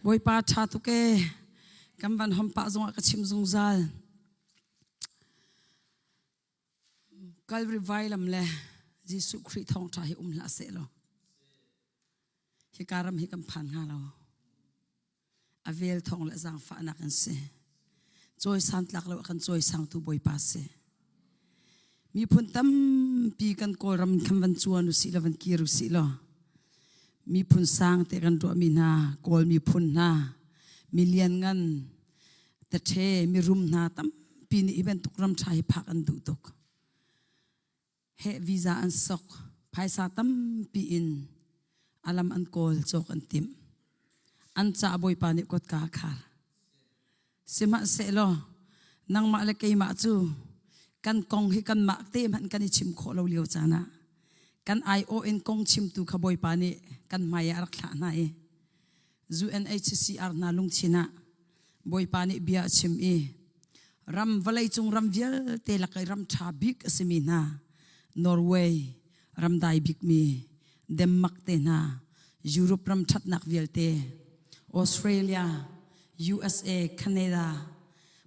Bawipa ṭha tuk ee. Kan van hom pah zongah ka chim zungzal. Calvary vailam le Jesuh Khrih thawngṭha hi um hlah seh law hika ram hi kan phan hnga lo. A vel thawng le zaangfahnak an si. Cawisan tlak lo a kan cawisangtu Bawipa si. Miphun tampi kan Kawlram khan van cuan usih law van kir usih law miphun sang te kan ruahmi hna Kawl miphun hna milian ngan tathe mirum hna tampi nih hi bantuk ram ṭha hi phak an duh tuk. Heh visa an sok phaisa tampi in alam an kawl cawk an timh. An ca Bawipa nih kotka a khar. Sihmanhsehlaw nangmah le keimah cu kan kong hi kanmah te hmanh kan i chim khawh lo lio caan ah kan aiawh in kong chimtu kha Bawipa nih kan hmai ah a rak thlah hna i UNHCR hna lungthin ah Bawipa nih bia a chim i ram vawleicung ram vialte lak i ram ṭha bik a simi hna Norway ram dai bikmi Denmark te hna Europe ram ṭhatnak vialte Australia USA Canada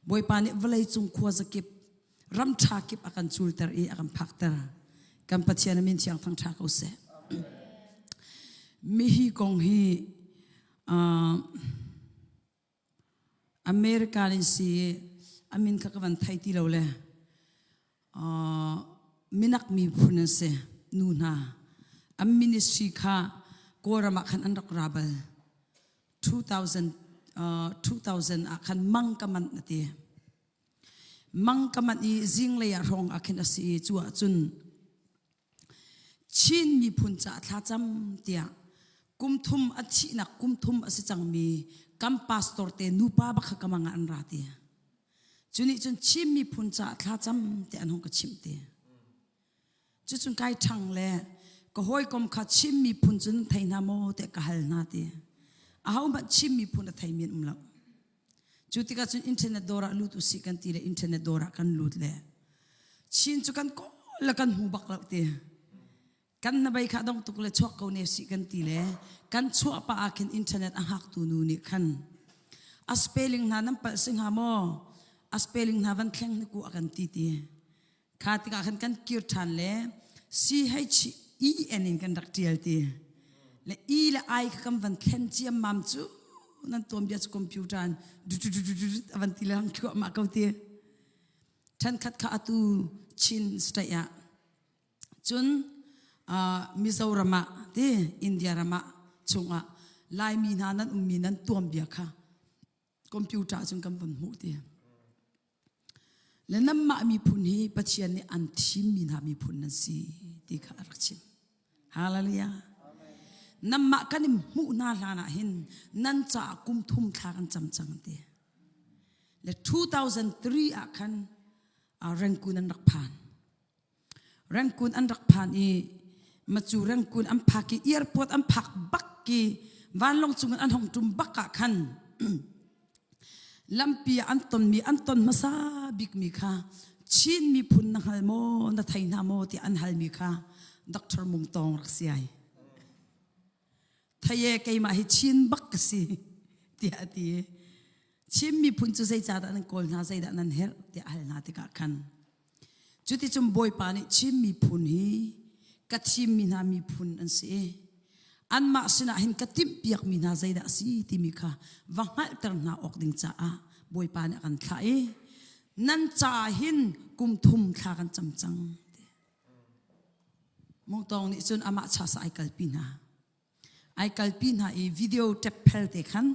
Bawipa nih vawleicung khuazakip ram ṭha kip a kan culter i a kan phakter kan Pathian a min thiang thangṭha ko seh mihi kong hi uh, America in si a min kha ka van thei ti lo le uh, minak miphun an si nu hna an ministry kha Kawlram ah khan an rak ra bal 2000 uh, 2000 ah khan mang ka man na ti mang ka man i zinglei ah hrawng ah khin a si i cu ah cun Chin miphun caah thlacam tiah kum thum a thihnak kum thum a si cangmi kan pastor te nupa bak kha ka mang ah an ra ti. Cu nih cun Chin miphun caah thlacam tiah an hung ka chimh ti. Cucun kai ṭhang le ka hawikom kha Chin miphun cun thei hna maw tiah ka hal hna ti. Ahohmanh Chin miphun a theimi an um lo. Cu tikah cun internet dawr ah lut usih kan ti le internet dawr ah kan lut le Chin cu kan kawl le kan hmu bak lo ti. Kan hnabei kha dong tuk le chuak ko ne sih kan ti le kan chuah pah ah khin internet a hngaktu nu nih khan a spelling hna nan palh si hnga maw a spelling hna van thleng ni ku a kan ti ti. Kha tikah khan kan kir ṭhan le C H E N in kan rak ṭial ti. Le E le I kha kan van thlen ciammam cu nan tuanbia cu computer in du du du du du a van ti le hang thluahmah ko ti. Ṭhenkhat kha atu Chin state ah cun uh, Mizoram ah ti India ram ah chungah Laimi hna nan ummi nan tuanbia kha computer cun kan van hmuh ti. Le nanmah miphun hi Pathian nih an thimmi hna miphun nan si ti kha a rak chim. Hallelujah. Nanmah kan in hmuh hna hlan ah hin nan caah kum thum thla kan cam cang ti. Le 2003 ah khan Rangoon an rak phan. Rangoon an rak phan i macu Rangoon an phak i airport an phak bak ki vanlawng cung in an hong ṭum bak ah khan lampi ah an tonmi an ton hmasa bikmi kha Chin miphun na hngal maw na thei hna maw tiah an halmi kha Dr. Mung Tawng rak si ai. Thei e keimah hi Chin bak ka si tiah a ti. Chin miphun cu zeicahdah nan kawl hna zeidah nan herh tiah a hal hna tikah khan Cuticun Bawipa nih Chin miphun hi ka thimmi hna miphun an si i anmah sinah hin ka timhpiakmi hna zeidah a si timi kha va hngalhter hna awk ding caah Bawipa nih a kan thlah i nan caah hin kum thum thla kan cam cang. Mungtawng nih cun amah chasa ai kalpi hna. Ai kalpi hna i video tap phel te khan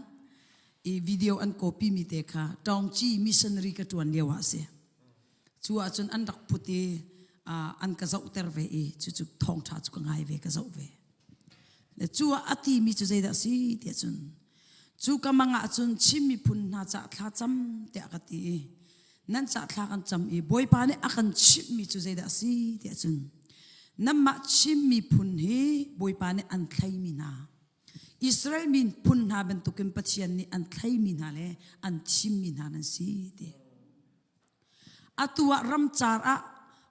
i video an copy mi te kha Tawngci missionary ka ṭuan lio ah a si. Cu ahcun an rak put i an ka zohter ve i cucu thawngṭha cu ka ngai ve ka zoh ve. Le cu ah a ti mi cu zeidah a si tiah cun cu ka mang ah cun Chin miphun hna cah thla cam tiah ka ti i nan cah thla kan cam i Bawipa nih a kan chimhmi cu zeidah a si tiah cun nanmah Chin miphun hi Bawipa nih an thleimi hna Israel miphun hna bantukin Pathian nih an thleimi hna le an thimmi hna nan si ti. Atu ah ramcar ah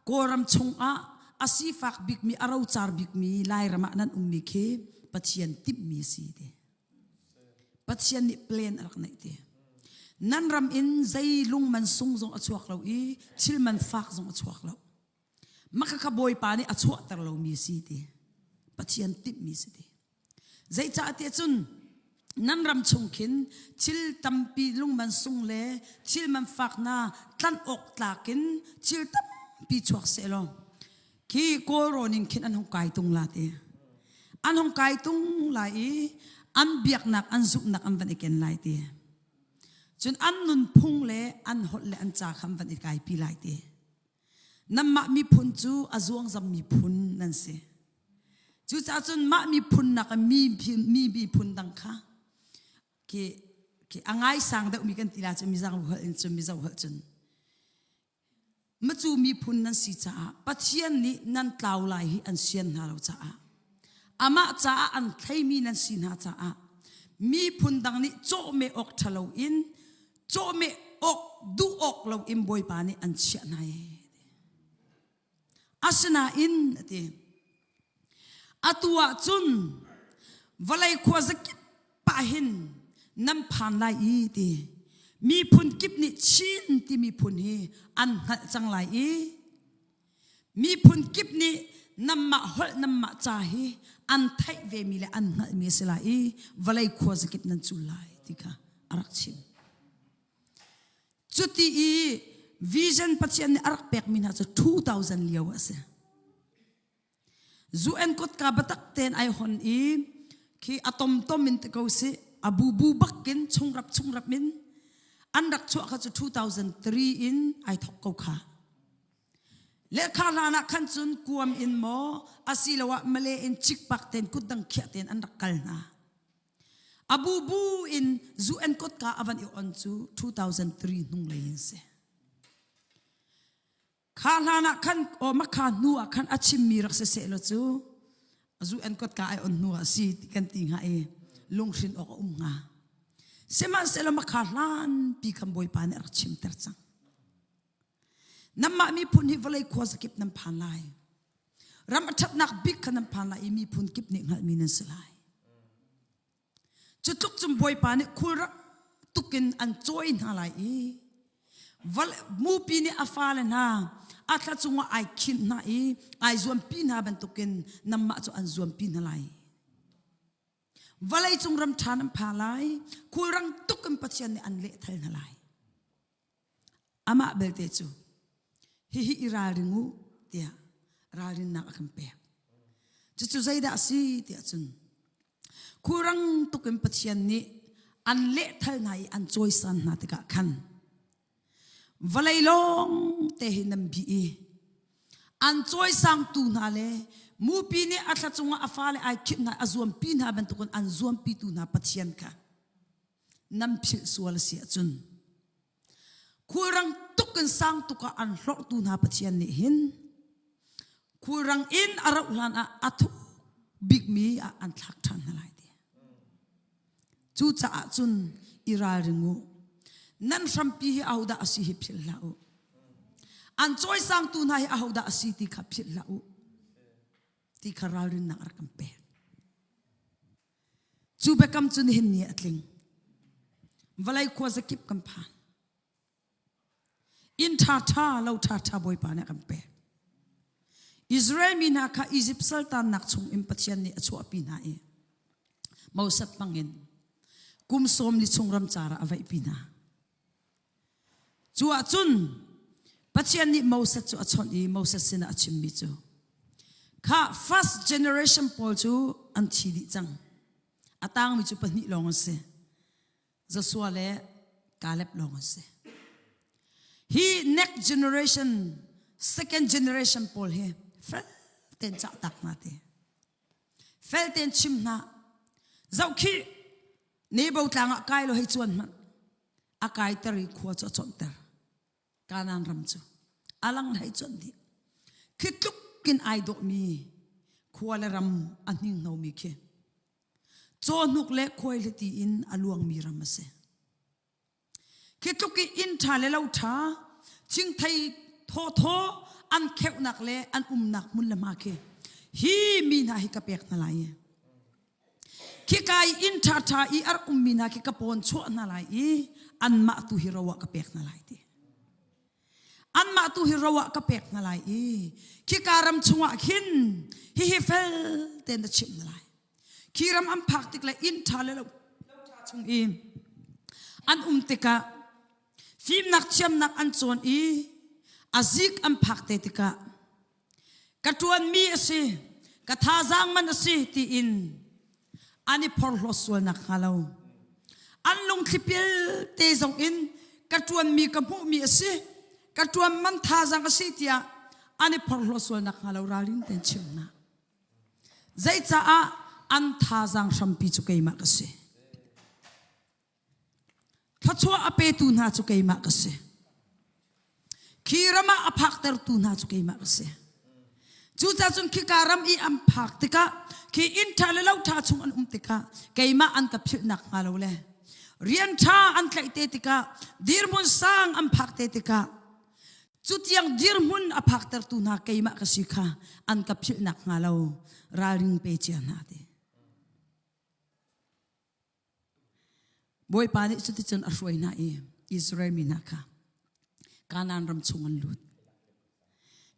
Kawlram chungah a sifak bikmi a rocar bikmi Lairam ah nan ummi khi Pathian timhmi a si ti. Pathian nih plan a rak neih ti. Nan ram in zei lung man sung zong a chuak lo i thil man fak zong a chuak lo. Maka kha Bawipa nih a chuahter lomi si ti. Pathian timhmi si ti. Zeicah tiah cun nan ram chung khin thil tampi lungman sung le thil man fak hna tlanh awk tlak in thil tampi chuak sehlaw khi Kawlrawn in khin an hung kai tung la ti. An hung kai tung lai i an biaknak an zumhnak an van i ken lai ti. Cun an nunphung le an holh le an ca kha an van i kaipi lai ti. Nanmah miphun cu a zuangzam miphun nan si. Cucaah cun mah miphun nak mi mi miphun dang kha khi khi a ngaisang deuhmi kan ti la cu Mizo holh in cun Mizo holh cun macu miphun nan si caah Pathian nih nan tlau lai hi an sian hna lo caah amah caah an thleimi nan si hna caah miphun dang nih cawhmeh awk ṭhalo in cawhmeh awk duh awk lo in Bawipa nih an chiah hna ee. Asinain a ti, atu ah cun vawlei khuazakip ah hin nan phan lai i ti miphun kip nih Chin ti miphun hi an hngalh cang lai i miphun kip nih nanmah holh nanmah ca hi an theih vemi le an hngalhmi a si lai i vawlei khuazakip nan cul lai ti kha a rak chim. Cuti i vision Pathian nih a rak pekmi hna cu 2000 lio a si. UN kotka biatak tein ai hon i khi a tomtom in ti ko si a bubu bakin chungrap chungrap in an rak chuah kha cu 2003 in ai thok ko kha. Lehkha hlan ah khan cun kuam in maw asiloah Malay in cikpak tein kutdang khiah tein an rak kal hna. A bubu in UN kotka a van i on cu 2003 hnung lei in si. Kha hlan ah khan o makha hnu ah khan a chimmi rak si seh law cu UN kotka ai on hnu ah si ti kan ti hnga i lunghrin awk a um hnga. Sihmanhsehlaw makha hlan pi khan Bawipa nih a rak chimter cang. Nanmah miphun hi vawlei khuazakip nan phan lai. Ram a ṭhatnak bik kha nan phan lai i miphun kip nih hngalhmi nan si lai. Cu tluk cun Bawipa nih khulrang tuk in an cawi hna lai i mupi nih a fale hna a thla cungah ai khinh hna i ai zuampi hna bantukin nanmah cu an zuampi hna lai. Vawleicung ram ṭha nan pha lai, khulrang tuk in Pathian nih an lehthal hna lai. Amah belte cu hihi i ralring u tiah ralrinnak a kan pek. Cucu zeidah a si tiah cun khurang tuk in Pathian nih an lehthal hna i an cawisan hna tikah khan vawlei lawng te hi nan bih i an cawisangtu hna le mupi nih a thla cungah a fale ai khinh hna a zuampi hna bantukin an zuampitu hna Pathian kha nan philh sual a si ahcun khulrang tuk in sang tuk ah an hlorhtu hna Pathian nih hin khulrang in a rauh hlan ah a thuk bikmi ah an thlak ṭhan hna lai ti. Cucaah cun i ralring u. Nan hrampi hi ahodah a si hi philh hlah u. An cawisangtu hna hi ahodah a si ti kha philh hlah u. Ti kha ralrinnak a rak kan pek. Cu biakam cu nihin ni a tling. Vawlei khuazakip kan phan. Inn ṭhaṭha, lo ṭhaṭha Bawipa nih a kan pek. Israel mi hna kha Izipt saltannak chung in Pathian nih a chuahpi hna i Moses hmangin kum sawm li chung ramcar ah a vaihpi hna. Cu ahcun Pathian nih Moses cu a chawnh i Moses sinah a chimmi cu kha first generation pawl cu an thi dih cang. A tangmi cu pahnih lawng an si. Joshua le Caleb lawng an si. Hi next generation, second generation pawl hi fel tein cah tak hna ti. Fel tein chim hna. Zoh khih Nebo tlang ah kai lo hei cuan hmanh. A kaiter i khua cu a cawnhter. Kanaan ram cu a lang hei cuanh dih. Khi tluk in ai dawhmi khua le ram a hninghnomi khi cawhnuk le khuaihliti in a luangmi ram a si. Khi tluk i inn ṭha le lo ṭha, thingthei thawthaw an kheuhnak le an umnak hmun le hma khi hi mi hna hi ka pek hna lai. Khika i inn ṭhaṭha i a rak ummi hna khi ka pawn chuah hna lai i anmah tu hi ro ah ka pek hna lai ti. Anmah tu hi ro ah ka pek hna lai i khika ram chungah khin hihi fel tein na chimh hna lai. Khi ram an phak tik le inn ṭha le lo ṭha chung i an um tikah fimnak thiamnak an cawn i a zik an phak te tikah ka ṭuanmi a si, ka thazaang man a si tiin an i phorhlawt sual nakhnga lo. An lungthli pialte zong in ka ṭuanmi ka hmuhmi a si, ka ṭuan man thazaang a si tiah an i phorhlawt sual nakhnga lo ralrin tein chim hna. Zeicaah an thazaang hrampi cu keimah ka si. Thluachuah a petu hna cu keimah ka si. Khi ram ah a phaktertu hna cu keimah ka si. Cucaah cun khika ram i an phak tikah khi inn ṭha le lo ṭha chung an um tikah keimah an ka philh nakhnga lo le rian ṭha an tlaih te tikah dirhmun sang an phak te tikah cutiang dirhmun a phaktertu hna keimah ka si kha an ka philh nakhnga lo ralring pe cia hna ti. Bawipa nih cuticun a hruai hna i Israel mi hna kha Kanaan ram chung an lut.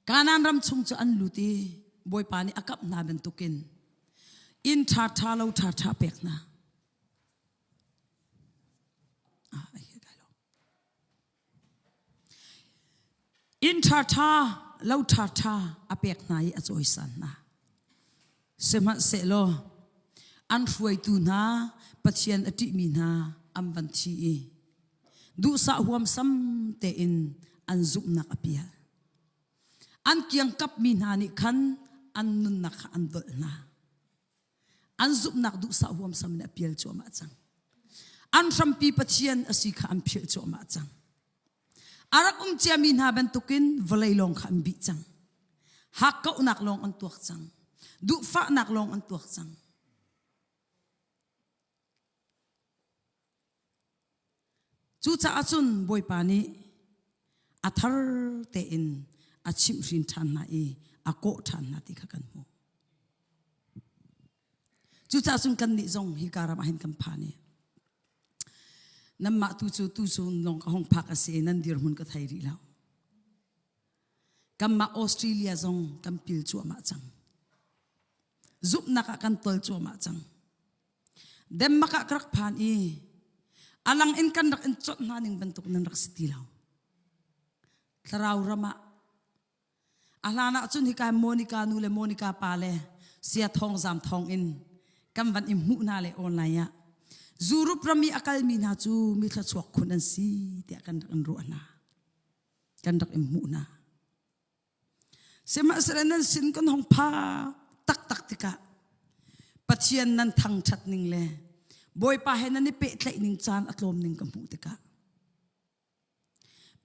Kanaan ram chung cu an lut i Bawipa nih a kamh hna bantukin inn ṭhaṭha lo ṭhaṭha pek hna. Ah, Inn ṭhaṭha, lo ṭhaṭha a pek hna i a cawisan hna. Sihmanhsehlaw an hruaitu hna Pathian a ṭihmi hna an van thi i duhsah huamsam tein an zumhnak a pial. An kiangkapmi hna nih khan an nunnak kha an dolh hna. An zumhnak duhsah huamsam in a pial cuahmah cang. An hrampi Pathian a si kha an philh cuahmah cang. A rak um ciami hna bantukin vawlei lawng kha an bih cang. Hakkauhnak lawng an tuak cang. Duhfahnak lawng an tuak cang. Cucaah cun Bawipa nih a thar tein a chimhhrin ṭhan hna i a kawh ṭhan hna ti kha kan hmuh. Cucaah cun kannih zong hika ram ah hin kan phan i nanmah tu cu tu cu lawng ka hong phak a si i nan dirhmun ka thei rih lo. Kanmah Australia zong kan pil cuahmah cang. Zumhnak ah kan tol cuahmah cang. Denmark ah ka rak phan i a lang in kan rak in chawnh hna ning bantuk nan rak si ti lo. Thlarau ram ah a hlan ah cun hika Monica nu le Monica pa le sia thawng zam thawng in kan van i hmuh hna le online ah Europe ram i a kalmi hna cu mi thluachuak khun an si tiah kan rak in ruah hna. Kan rak in hmuh hna. Sihmanhsehlaw nan sin kan hong phak taktak tikah Pathian nan thangṭhat ning le Bawipa he nan i pehtlaih ning caan a tlawm ning ka hmuh tikah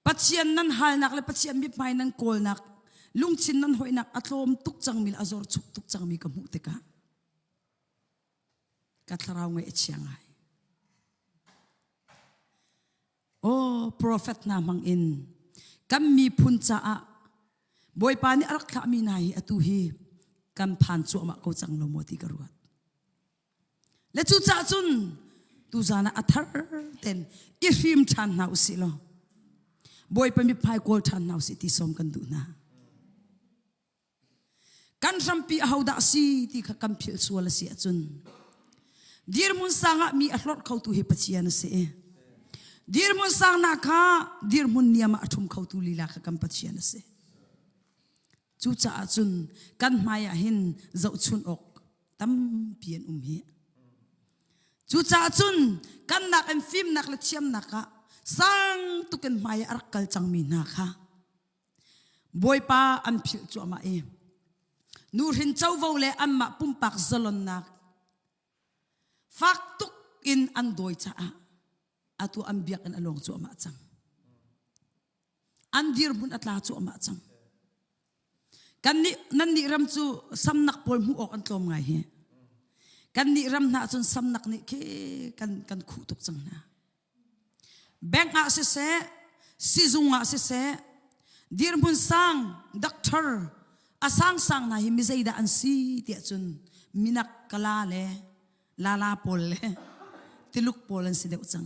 Pathian nan halnak le Pathian mithmai nan kawlnak lungthin nan hoihnak a tlawm tuk cangmi le a zor chuk tuk cangmi ka hmuh tikah ka thlarau ngaih a chia ngai. Aw profet hna hmang in kan miphun caah Bawipa nih a rak thlahmi hna hi atu hi kan phan cuahmah ko cang lo maw ti ka ruat. Le cucaah cun tuzan ah a thar ten i hrim ṭhan hna usih law Bawipa mithmai kawl ṭhan hna usih ti sawm kan duh hna. Kan hrampi ahodah a si ti kha kan philh sual a si ahcun dirhmun sang ah mi a hlorh khotu hi Pathian a si i dirhmun sangnak kha dirhmun niam ah a ṭhum khotu lila kha kan Pathian a si. Cucaah cun kan hmai ah hin zohchun awk tampi an um hi. Cucaah cun kan nak in fimnak le thiamnak ah sang tukin hmai ah a rak kal cangmi hna kha Bawipa an philh cuahmah i nuhrin covo le anmah pumpak zalonnak fak tuk in an dawi caah atu an biakinn a lawng cuahmah cang. An dirhmun a tla cuahmah cang. Kannih nannih ram cu samnak pawl hmuh awk an tlawm ngai hi. Kannih ram hna cun samnak nih khi kan kan khuh tuk cang hna. Bank ah siseh, sizung ah siseh, dirhmun sang doctor a sangsang hna hi mi zeidah an si tiah cun minak kala le Lala pawl le Tiluk pawl an si deuh cang.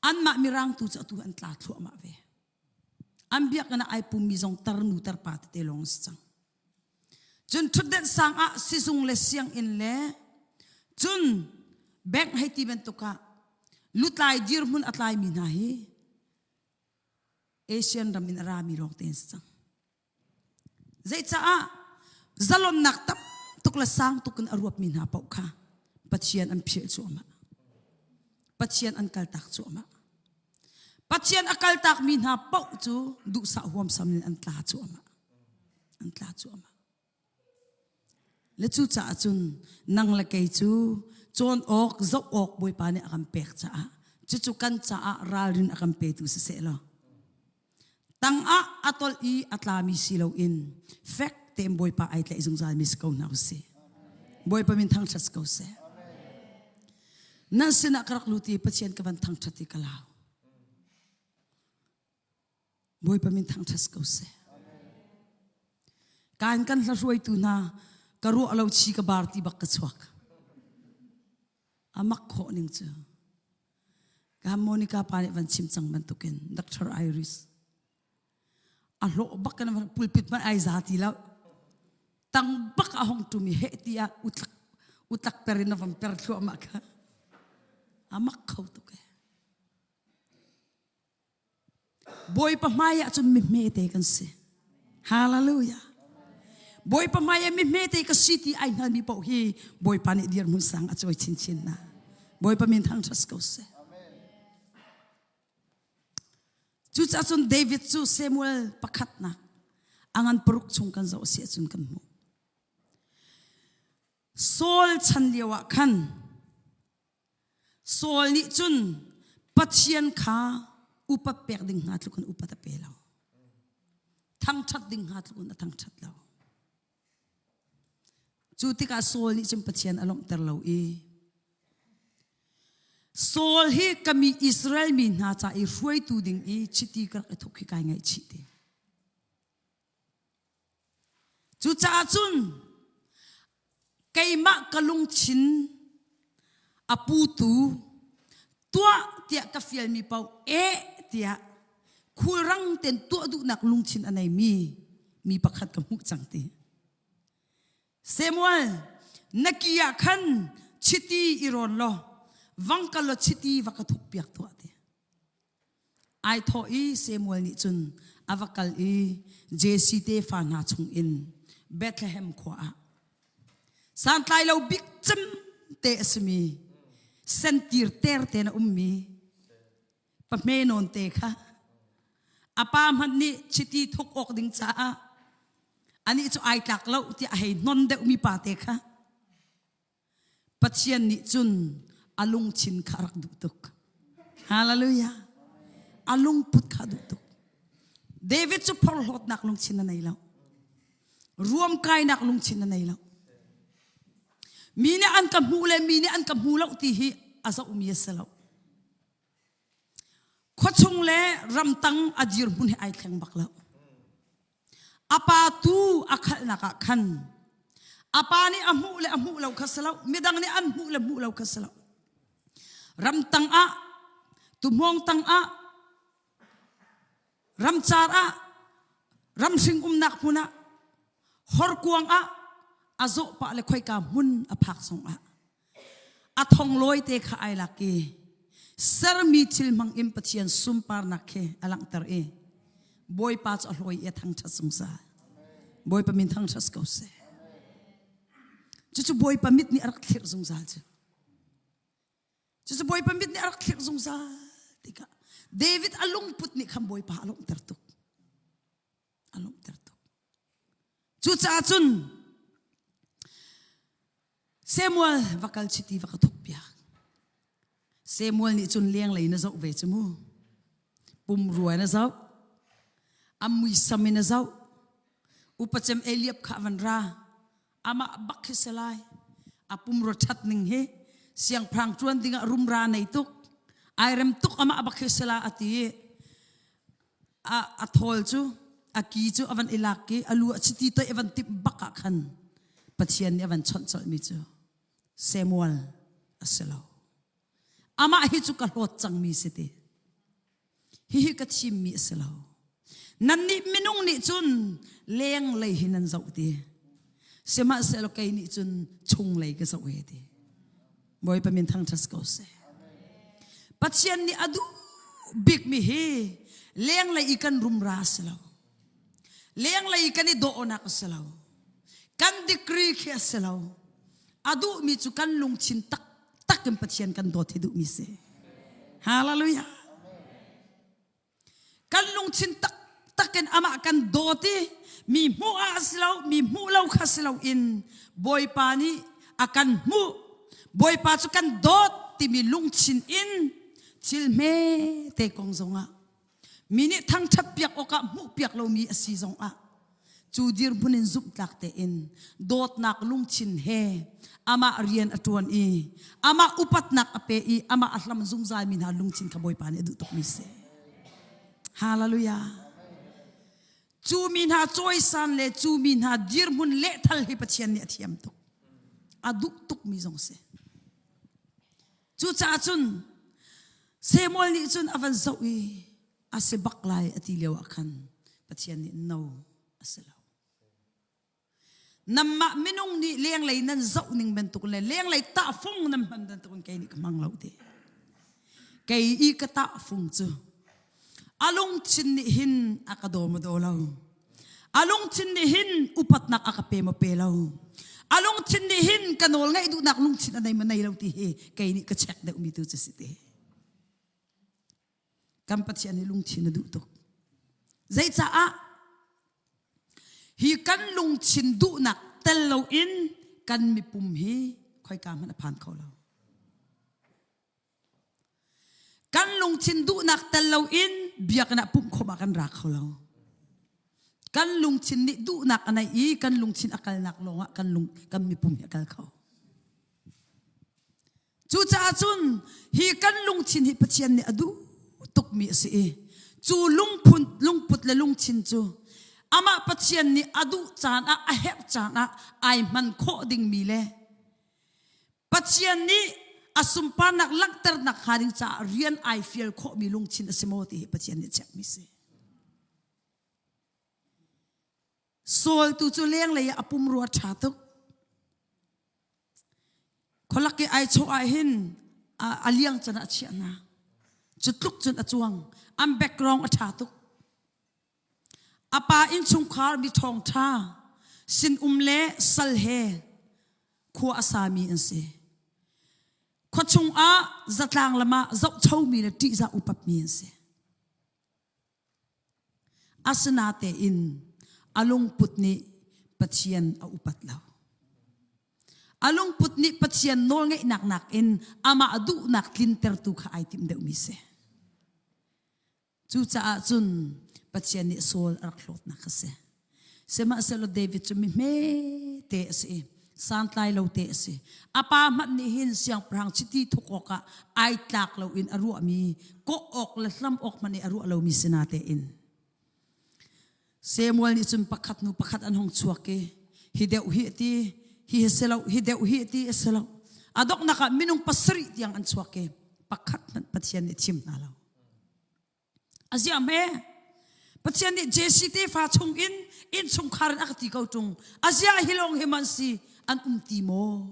Anmah Mirang tu cu atu an tla thluahmah ve. An biakinn ah ai pummi zong tarnu tarpa tete lawng si cang. Cun ṭhutdenh sang ah sizung le sianginn le cun bank hei ti bantuk ah lutlai dirhmun a tlaimi hna hi Asian ram in a rami lawng te an si cang. Zeicaah zalonnak tam tuk le sang tuk in a ruapmi hna paoh kha Pathian an philh cuahmah. Pathian an kaltak cuahmah. Pathian a kaltakmi hna paoh cu duhsah huamsam in an tla cuahmah. An tla cuahmah. Le cucaah cun nang le kei cu cawn awk, zoh awk Bawipa nih a kan pek caah cucu kan caah ralrin a kan petu siseh law tangah a tolh i a tlami si loin fek tein Bawipa ai tlaih zungzalmi si ko hna usih. Bawipa min thangṭhat si ko seh. Nan sinah ka rak lut i Pathian ka van thangṭhat i ka lau. Bawipa min thangṭhat ko seh. Kan kan hla hruaitu hna ka ruah lo chi ka bar ti bak ka chuak. Amak khawh ning cu. Ka Monica pa nih van chim cang bantukin Dr. Iris a hlawh bak kan pulpit man ai za ti lo. Tang bak a hong tumi he ti ah utlak utlak per in a van per thluahmah kha. Amak kho tuk e. Bawipa hmai ah cun mi hmete kan si. Hallelujah. Bawipa hmai ah mi hmete ka si ti ai hngalmi paoh hi Bawipa nih dirhmun sang a cawi chinchin na. Bawipa min thangṭhat ko seh. Cucaah cun David cu Samuel pakhatnak a ngan paruk chung kan zoh si ahcun kan hmuh. Saul chan lio ah khan Saul nih cun Pathian kha upat pek ding hnga tluk in upat a pe lo. Thangṭhat ding hnga tluk in a thangṭhat lo. Cu tikah Saul nih cun Pathian a lawmhter lo i Saul hi ka mi Israel mi hna ca i hruaitu ding i chiti ka rak i thuk hi kai ngaihchih ti. Cucaah cun keimah ka lungthin a putu tuah tiah ka fialmi paoh eh tiah khulrang tein tuah duhnak lungthin a neimi mi pakhat ka hmuh cang ti. Samuel, na ki ah khan chiti i rawn law vang kal law chiti va ka thuk piak tuah ti. Ai thawh i Samuel nih cun a va kal i Jesse tefa hna chungin Bethlehem khua ah santlai lo bik cem te a simi sentir ter tein a ummi pahme nawn te kha a pa hmanh nih chiti thuk awk ding caah anih cu ai tlak lo tiah a hei hnon deuhmi pa te kha Pathian nih cun a lungthin kha a rak duh tuk. Hallelujah. A lungput kha a duh tuk. David cu phorhlawtnak lungthin a nei lo. Ruamkainak lungthin a nei lo. Mi nih an ka hmuh le mi nih an ka hmu lo ti hi a zohmi a si lo. Khuachung le ramtang a dirhmun hi ai thleng bak lo. A pa tu a khalhnak ah khan a pa nih a hmuh le a hmuh lo kha si lo midang nih an hmuh le hmuh lo kha si lo ramtang ah tuhmawng tang ah ramcar ah ramhring umnak hmun ah horkuang ah a zawh pah le khoika hmun a phak zong ah A thonglawi te kha ai lak i sermi thil hmang in Pathian sunparnak khi a langhter i Bawipa cu a hlawi i a thangṭhat zungzal. Bawipa min thangṭhat ko seh. Cucu Bawipa mit nih a rak thlirh zungzal cu. Cucu Bawipa mit nih a rak thlirh zungzal tikah David a lungput nih khan Bawipa a lawmhter tuk. A lawmhter tuk. Cucaah cun Samuel va kal chiti va ka thuk piak. Samuel nih cun lenglei na zoh ve cu mu. Pumrua na zoh. A muisam in a zoh. Upacem Eliab kha van ra. Amah bak hi si lai. A pumrua ṭhat ning hi siangpahrang ṭuan dingah rumra nei tuk. Ai rem tuk amah bak hi si la a ti i a, a thawl cu a ki cu a van i lak i a lu a chiti toih a van timh bak ah khan Pathian nih a van chawnh colhmi cu. Samuel a si lo. Amah hi cu ka hlawt cangmi si ti. Hihi ka thimmi a si lo. Nannih minung nih cun lenglei hi nan zoh ti. Sihmanhsehlaw kei nih cun chunglei ka zoh he ti. Bawipa min thangṭhat ko seh. Pathian nih a duh bikmi hi lenglei i kan rumra a si lo. Lenglei i kan i dawhnak a si lo. Kan degree khi a si lo. A duhmi cu kan lungthin taktak in Pathian kan dawt hi duhmi si. Hallelujah. Kan lungthin taktak in amah kan dawt i mi hmuh ah a si lo, mi hmuh lo kha si lo in Bawipa nih a kan hmuh. Bawipa cu kan dawt timi lungthin in thil hme te kong zongah mi nih thangṭhat piak awkah hmuh piak lomi a si zongah cu dirhmun in zumhtlak tein dawtnak lungthin he amah rian a ṭuan i amah upatnak a pe i amah a hlam zungzalmi hna lungthin kha Bawipa nih a duh tukmi si. Hallelujah. Cu mi hna cawisan le cu mi hna dirhmun lehthal hi Pathian nih a thiam tuk. A duh tukmi zong si. Cucaah cun Samuel nih cun a van zoh i a si bak lai a ti lio ah khan Pathian nih no a si lo. Nanmah minung nih lenglei nan zoh ning bantuk le lenglei tahfung nan hman bantuk in kei nih ka hmang lo ti. Kei i ka tahfung cu a lungthin nih hin a ka daw maw daw lo. A lungthin nih hin upatnak a ka pe maw pe lo. A lungthin nih hin ka nawl ngaih duhnak lungthin a nei maw nei lo ti hi kei nih ka check deuhmi tu cu si ti. Kan Pathian hi lungthin a duh tuk. Zeicaah hi kan lungthin duhnak tel loin kan mipum hi khoika hmanh a phan kho lo. Kan lungthin duhnak tel loin biakinn ah pumh khawm ah kan ra kho lo. Kan lungthin nih duhnak a neih i kan lungthin a kalnak lawngah kan lung kan mipum hi a kal kho. Cucaah cun hi kan lungthin hi Pathian nih a duh tukmi a si i cu lungphun lungput le lungthin cu amah Pathian nih a duh caan ah a herh caan ah ai hman khawh dingmi le Pathian nih a sunparnak langhternak hnga ding caah rian ai fial khawhmi lungthin a si maw ti hi Pathian nih checkmi si. Saul tu cu lenglei ah a pumrua ṭha tuk. Khualak i ai chawh ah hin a liang can ah a chiah hna. Cu tluk cun a cuang. An background a ṭha tuk. A pa innchungkhar mi ṭhawngṭha sinum le sal he khua a sami an si. Khuachung ah zatlang lam ah zohchomi le ṭihzah upatmi an si. Asinatein a lungput nih Pathian a upat lo. A lungput nih Pathian nawlngeihnak nakin amah duhnak tlintertu kha ai timh deuhmi si. Cucaah cun Pathian nih Saul a rak hlawtnak a si. Sihmanhsehlaw David cu mi hmete a si i santlai lo te a si. A pa hmanh nih hin siangpahrang chiti thuk awkah ai tlak loin a ruahmi kawh awk le hlam awk hmanh i a ruah lomi si natein Samuel nih cun pakhat hnu pakhat an hung chuak i hi deuh hi ti hi si lo hi deuh hi ti a si lo a donghnak ah minung pasarih tiang an chuak i pakhat hmanh Pathian nih thim hna lo A ziah hme? Pathian nih Jesse tefa chung in innchungkhar in a ka ti ko ṭung. A ziah hi lawng hi man si an um ti maw?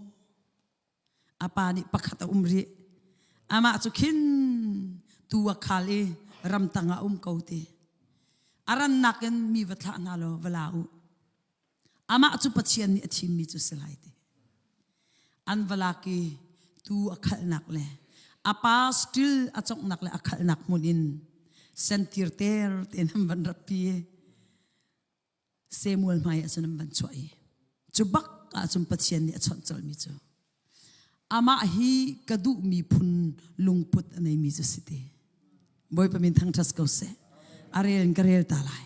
A pa nih pakhat a um rih. Amah cu khin tu a khal i ramtang ah a um ko ti. A rannak in mi va thlah hna law va la u. Amah cu Pathian nih a thimmi cu si lai ti. An va lak i tu a khalhnak le a pa still a conghnak le a khalhnak hmun in sentir ter tein an van ratpi i Samuel hmai ah cun an van chuah i cu bak ah cun Pathian nih a chawnh colhmi cu amah hi ka duhmi phun lungput a neimi cu si ti. Bawipa min thangṭhat ko seh. A rel in ka rel ta lai.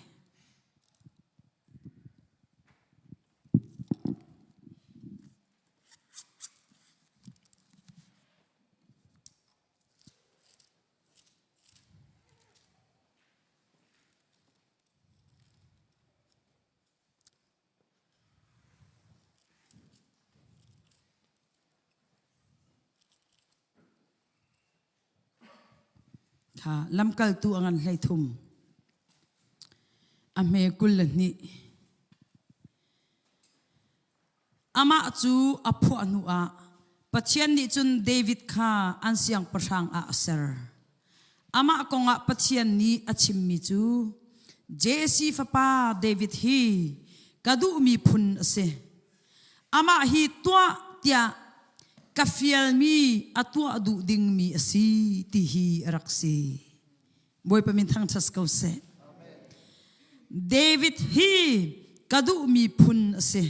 Kha lamkaltu a ngan 13. A hme 22. Amah cu a phuah hnu ah Pathian nih cun David kha an siangpahrang ah a ser. Amah kongah Pathian nih a chimmi cu Jesse fapa David hi ka duhmi phun a si. Amah hi tuah tiah ka fialmi a tuah duh dingmi a si ti hi a rak si. Bawipa min thangṭhat ko seh. David hi ka duhmi phun a si.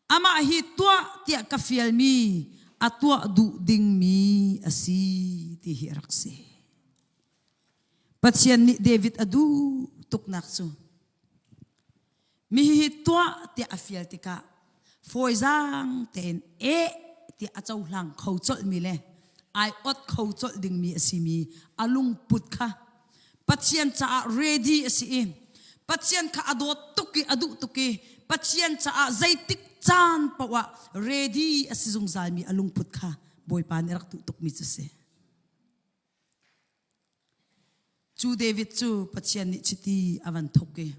Amah hi tuah tiah ka fialmi a tuah duh dingmi a si ti hi a rak si. Pathian nih David a duh tuknak cu Mi hihi tuah tiah a fial tikah fawizaang tein eh tiah a cohlang kho colhmi le ai ot kho colh dingmi a simi a lungput kha Pathian caah ready a si i Pathian kha a dawt tuk i a duh tuk i Pathian caah zeitik caan paoh ah ready a si zungzalmi a lungput kha Bawipa nih a rak duh tukmi cu a si. Cu David cu Pathian nih chiti a van thuk i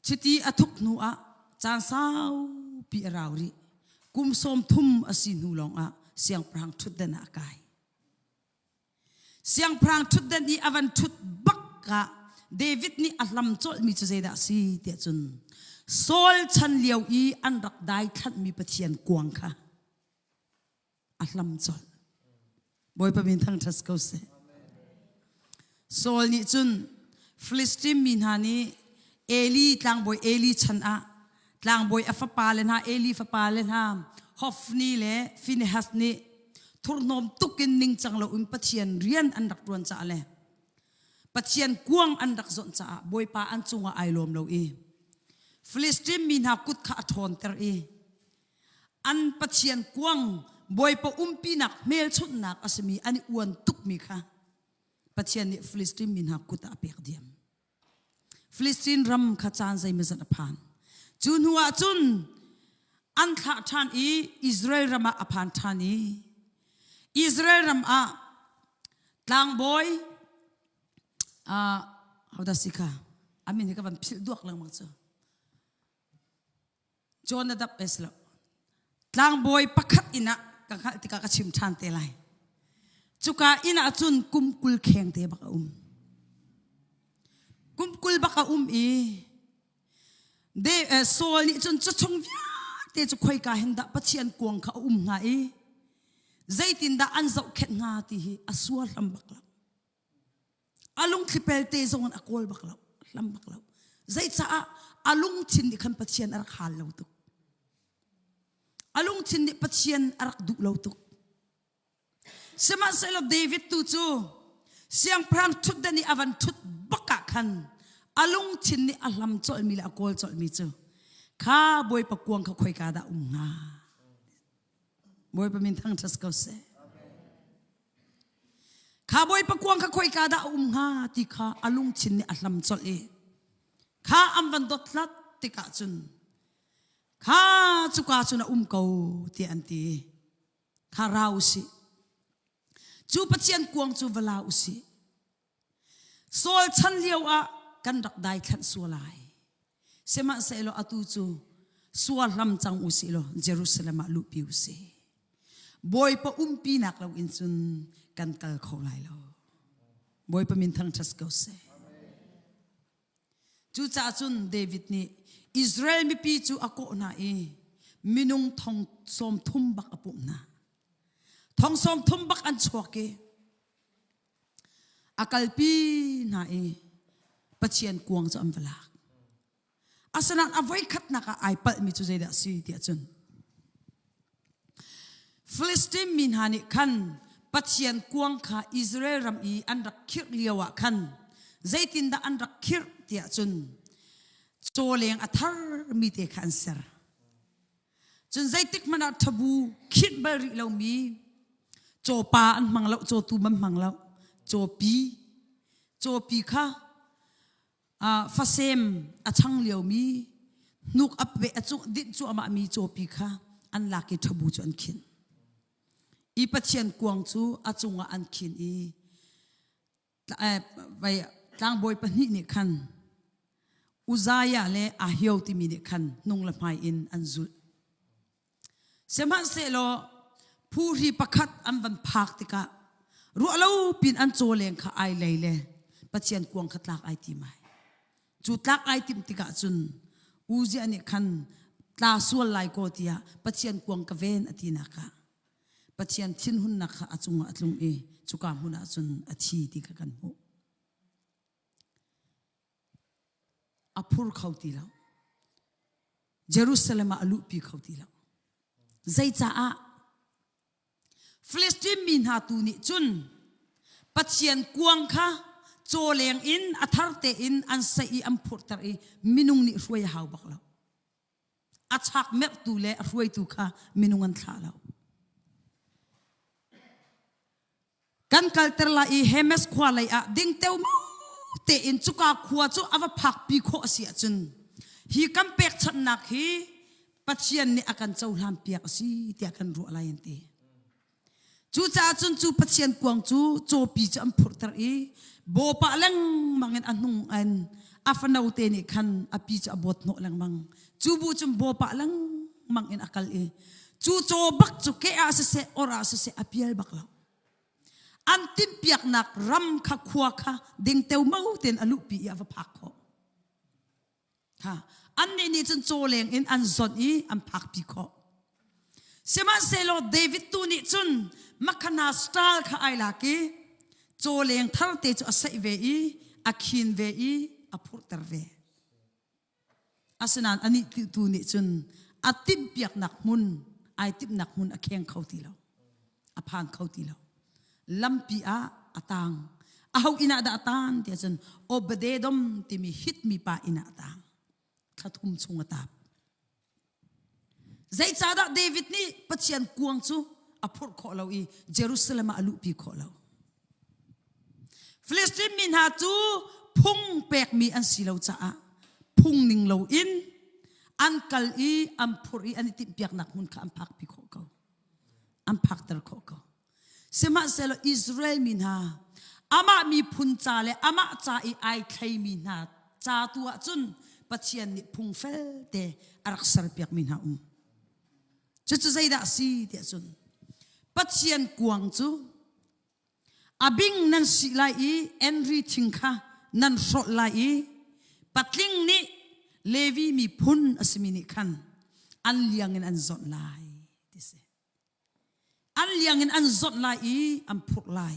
chiti a thuk hnu ah caan saupi a rau rih. Kum 30 a si hnu lawngah siangpahrang ṭhutdan ah a kai. Siangpahrang ṭhutdan i a van ṭhut bak ah David nih a hlam colhmi cu zeidah a si tiah cun Saul chan lio i an rak daithlanhmi Pathian kuang kha a hlam colh. Bawipa min thangṭhat ko seh. Saul nih cun Filistin mi hna nih Eli tlangbawi Eli chan ah tlangbawi a fapa le hna Eli fapa le hna Hophni le Phinehas nih thurhnawm tuk in ningcang loin Pathian rian an rak ṭuan caah le Pathian kuang an rak zawnh caah Bawipa an cungah ai lawm lo i Filistin mi hna kut kha a ṭhawnter i An Pathian kuang Bawipa umpinak hmelchunhnak a simi an i uan tukmi kha Pathian nih Filistin mi hna kut ah a pek diam. Filistin ram kha caan zeimawzat a phan. Cu hnu ah cun an thlah ṭhan i Israel ram ah a phan ṭhan i Israel ram ah tlangbawi uh, hodah si kha a min hi ka van philh duak lengmang cu Jonadab es lo. Tlangbawi pakhat inn ah ka hngalh tikah ka chim ṭhan te lai. Cuka inn ah cun kum 20 kheng te bak a um. Kum 20 bak a um i de, eh, Saul nih cun cu chung vialte cu khoika hin dah Pathian kuang kha a um hnga i zeitindah an zohkhenh hnga ti hi a sual hram bak lo. A lungthli pelte zong in a kawl bak lo, hlam bak lo. Zeicaah a lungthin nih khan Pathian a rak hal lo tuk. A lungthin nih Pathian a rak duh lo tuk. Sihmanhsehlaw David tu cu siangpahrang ṭhutdan i a van ṭhut bak ah khan a lungthin nih a hlam colhmi le a kawl colhmi cu kha Bawipa kuang kha khoika dah um hnga? Bawipa min thangṭhat ko seh. Kha Bawipa kuang kha khoika dah a um hnga ti kha a lungthin nih a hlam colh i kha an van dothlat tikah cun kha cuka cun a um ko tiah an ti. Kha ra u sih. Cu Pathian kuang cu va la u sih. Saul chan lio ah kan rak daithlanh sual lai. Sihmanhsehlaw atu cu sual hlam cang u sih law Jerusalem ah luhpi u sih. Bawipa umpinak lo in cun kan kal kho lai lo. Bawipa min thangṭhat ko seh. Cucaah cun David nih Israel mipi cu a kawh hna i minung thong 30 bak a pumh hna. Thong 30 bak an chuak i a kalpi hna i Pathian kuang cu an va lak. Asinain a voikhatnak ah ai palhmi cu zeidah a si tiah cun Filistin mi hna nih khan Pathian kuang kha Israel ram i an rak khirh lio ah khan zeitindah an rak khirh tiah cun cawleng a tharmi te kha an ser. Cun zeitik hmanh ah ṭhabu khinh bal rih lomi cawpa an hmang lo, cawtum an hmang lo, cawpi, cawpi kha uh, fasem a chang liomi hnuk a pe a cung dinh cuahmahmi cawpi kha an lak i ṭhabu cu an khinh. I Pathian kuang cu a cungah an khin i tlangbawi pahnih nih khan Uzziah le Ahio timi nih khan hnung le hmai in an zulh. Sihmanhsehlaw phuhri pakhat an van phak tikah ruahlo pin an cawleng kha ai lei le Pathian kuang kha tlak ai tim ai. Cu tlak ai timh tikah cun Uzziah nih khan tla sual lai kaw tiah Pathian kuang ka ven a tinak ah Pathian thinhunnak kha a cungah a tlung i cuka hmun ah cun a thi ti kha kan hmuh. A phur kho ti lo. Jerusalem ah a luhpi kho ti lo. Zeicaah? Filistin mi hna tu nih cun Pathian kuang kha cawleng in a thar tein an saih i an phurhter i minung nih hruai a hau bak lo. A chak merhtu le a hruaitu kha minung an thlah lo. Kan kalter lai i Hemes khua lei ah ding teumau tein cuka khua cu a va phakpi khawh a si ahcun hi kan pekchanhnak hi Pathian nih a kan cohlan piak a si tiah kan ruah lai an ti. Cucaah cun cu Pathian kuang cu cawpi cu an phurhter i bawpah lengmang in a hnung in a fano te nih khan a pi cu a bawt hnawh lengmang. Cu bu cun bawpah lengmang in a kal i cu caw bak cu ke ah siseh or ah siseh a pial bak lo. An timhpiaknak ram kha khua kha ding teumao tein a luhpi i a va phak khawh. Ha, annih nih cun cawleng in an zonh i an phakpi khawh. Sihmanhsehlaw David tu nih cun makhana style kha ai lak i cawleng tharte cu a saih ve i a khin ve i a phurhter ve. Asinain anih tu nih cun a timhpiaknak hmun ai timhnak hmun a kheng kho ti lo. A phan kho ti lo. Lampi ah a tang. Aho inn ah dah a tan tiah cun Obededom timi Hit mi pa inn ah a tang. Thla thum chung a tap. Zeicahdah David nih Pathian kuang cu a phurh khawh lo i Jerusalem ah a luhpi khawh lo? Filistin mi hna cu phung pekmi an si lo caah phung ning loin an kal i an phurh i an i timhpiaknak hmun kha an phakpi khawh ko. An phakter khawh ko. Sihmanhsehlaw Israel mi hna amah miphun ca le amah ca i ai thleimi hna ca tu ah cun Pathian nih phung felte a rak serpiakmi hna um. Cucu zeidah a si tiah cun Pathian kuang cu a bing nan sih lai i Enri thing kha nan hrolh lai i patling nih Levi miphun a simi nih khan an liang in an zawnh lai ti si. An liang in an zawnh lai i an phurh lai.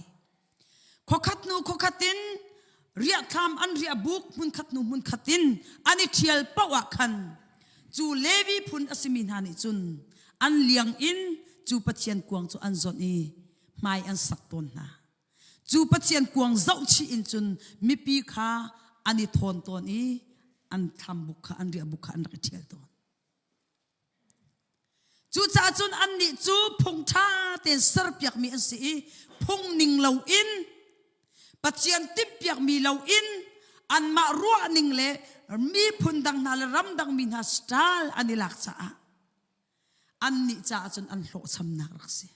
Khuakhat hnu khuakhat in riahthlam an riah buk hmunkhat hnu hmunkhat in an i ṭhial paoh ah khan cu Levi phun a simi hna nih cun an liang in cu Pathian kuang cu an zawnh i hmai an sak tawn hna. Cu Pathian kuang zohchih in cun mipi kha an i thawn tawn i an thlambuk kha an riahbuk kha an rak i ṭhial tawn. Cucaah cun annih cu phung ṭha tein serpiakmi an si i phung ning loin Pathian timhpiakmi loin anmah ruahning le miphun dang hna le ramdang mi hna style an i lak caah annih caah cun an hlawhchamnak rak si.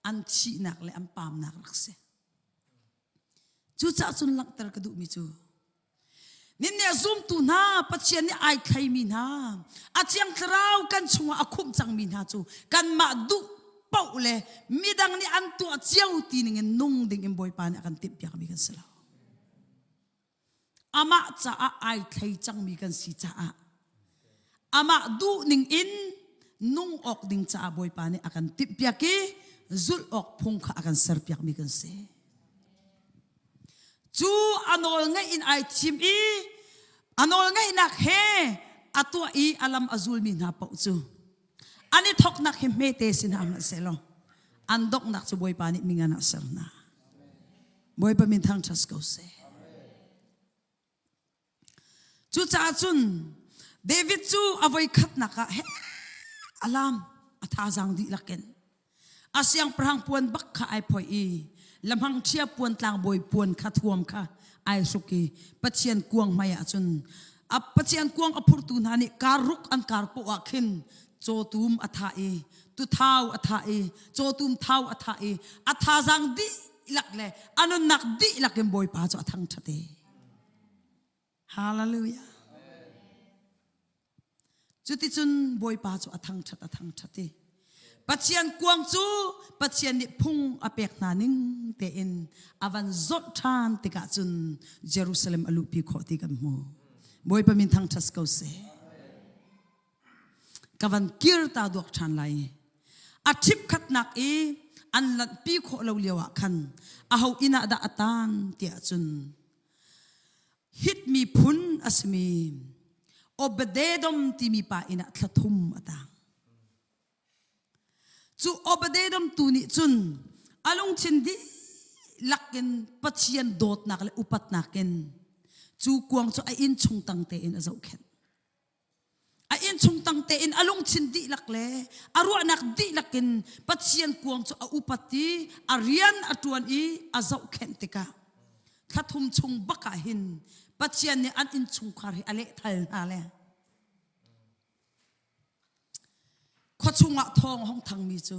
An thihnak le an paamnak rak si. Cucaah cun langhter ka duhmi cu Ninnih a zumtu hna Pathian nih ai thleimi hna a Thiang Thlarau kan chungah a khumh cangmi hna cu kanmah duh paoh le midang nih an tuah cio ti ningin nung ding in Bawipa nih a kan timhpiakmi kan si lo. Amah caah ai thlei cangmi kan si caah amah duh ning in nung awk ding caah Bawipa nih a kan timhpiak i zulh awk phung kha a kan serpiakmi kan si. Cu a nawl ngaih in ai thim i a nawl ngaihnak he a tuah i a lam a zulmi hna paoh cu an i thawknak hi hmete si hna hmanhsehlaw an donghnak cu Bawipa nih mingan ah ser hna. Bawipa min thangṭhat ko seh. Cucaah cun David cu a voikhatnak ah he a lam a thazaang dihlak in a siangpahrang puan bak kha ai phoih i lamhang ṭhia puan tlangbawi puan kha thuam kha ai hruk i Pathian kuang hmai ah cun a Pathian kuang a phurtu hna nih kar ruk an kar poah ah khin cawtum a thah i. Tuthau a thah i cawtum thau a thah i a thazaang dihlak le a nunnak dihlak in Bawipa cu a thangṭhat i. Hallelujah. Cuticun Bawipa cu a thangṭhat a thangṭhat i Pathian kuang cu Pathian nih phung a pek hna ning tein a van zawnh ṭhan tikah cun Jerusalem a luhpi khawh ti kan hmu. Bawipa min thangṭhat ko seh. Ka van kir ta duak ṭhan lai. A ṭhipkhatnak i an lanhpi khawh lo lio ah khan aho inn ah dah a taan tiah cun Hit miphun a simi Obededom timi pa inn ah thla thum a tang. Cu Obededom tu nih cun a lungthin dihlak in Pathian dawtnak le upatnak in cu kuang cu a inn chung tang tein a zohkhenh. A innchung tang tein a lungthin dihlak le a ruahnak dihlak in Pathian kuang cu a upat i a rian a ṭuan i a zohkhenh tikah thla thum chung bak ah hin Pathian nih an innchungkhar hi a lehthal hna le Khuachung ah thawng a hung thangmi cu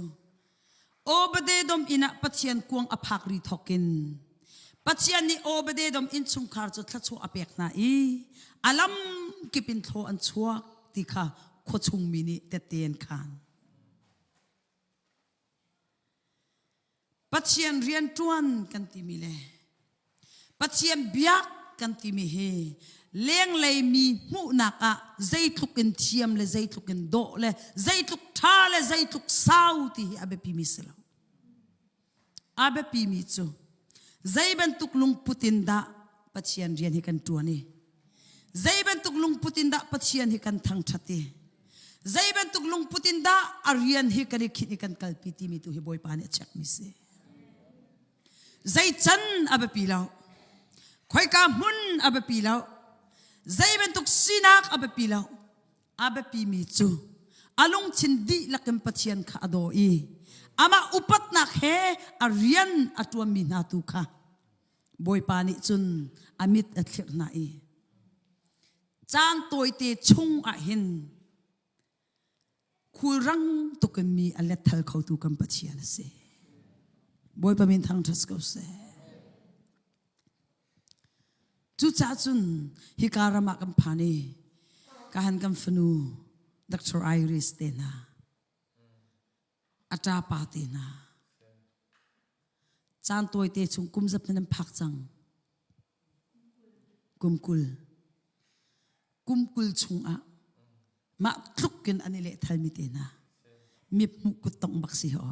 Obadedom inn ah Pathian kuang a phak ri thawkin Pathian nih Obadedom innchungkhar cu thluachuah a pek hna i a lam kip in thlaw an chuak ti kha khuachung mi nih tette an khaan. Pathian rianṭuan kan timi le Pathian biak kan timi hi lenglei mi hmuhnak ah zeitluk in thiam le zeitluk in dawh le zeitluk ṭha le zeitluk sau ti hi a biapimi si lo. A biapimi cu zei bantuk lungput in dah Pathian rian hi kan ṭuan i zei bantuk lungput in dah Pathian hi kan thangṭhat i zei bantuk lungput in dah a rian hi kan i khinh i kan kalpi timi tu hi Bawipa nih a chekmi si. Zei can a biapi lo. Khoika hmun a biapi lo. Zei bantuk sinak a biapi lo. A biapimi cu a lungthin dihlak in Pathian kha a daw i amah upatnak he a rian a ṭuanmi hna tu kha Bawipa nih cun a mit a thlirh hna i caan tawite chung ah hin khulrang tuk in mi a letthal khotu kan Pathian a si. Bawipa min thangṭhat ko seh. Cucaah cun hika ram ah kan phan i kahan kan fanu Dr. Iris te hna a ṭapa te hna caan tawite chung kum zap nan phak cang kum 20 kum 20 chungah mah tluk in an i lehthalmi te hna mip hmuh kut tong bak si ho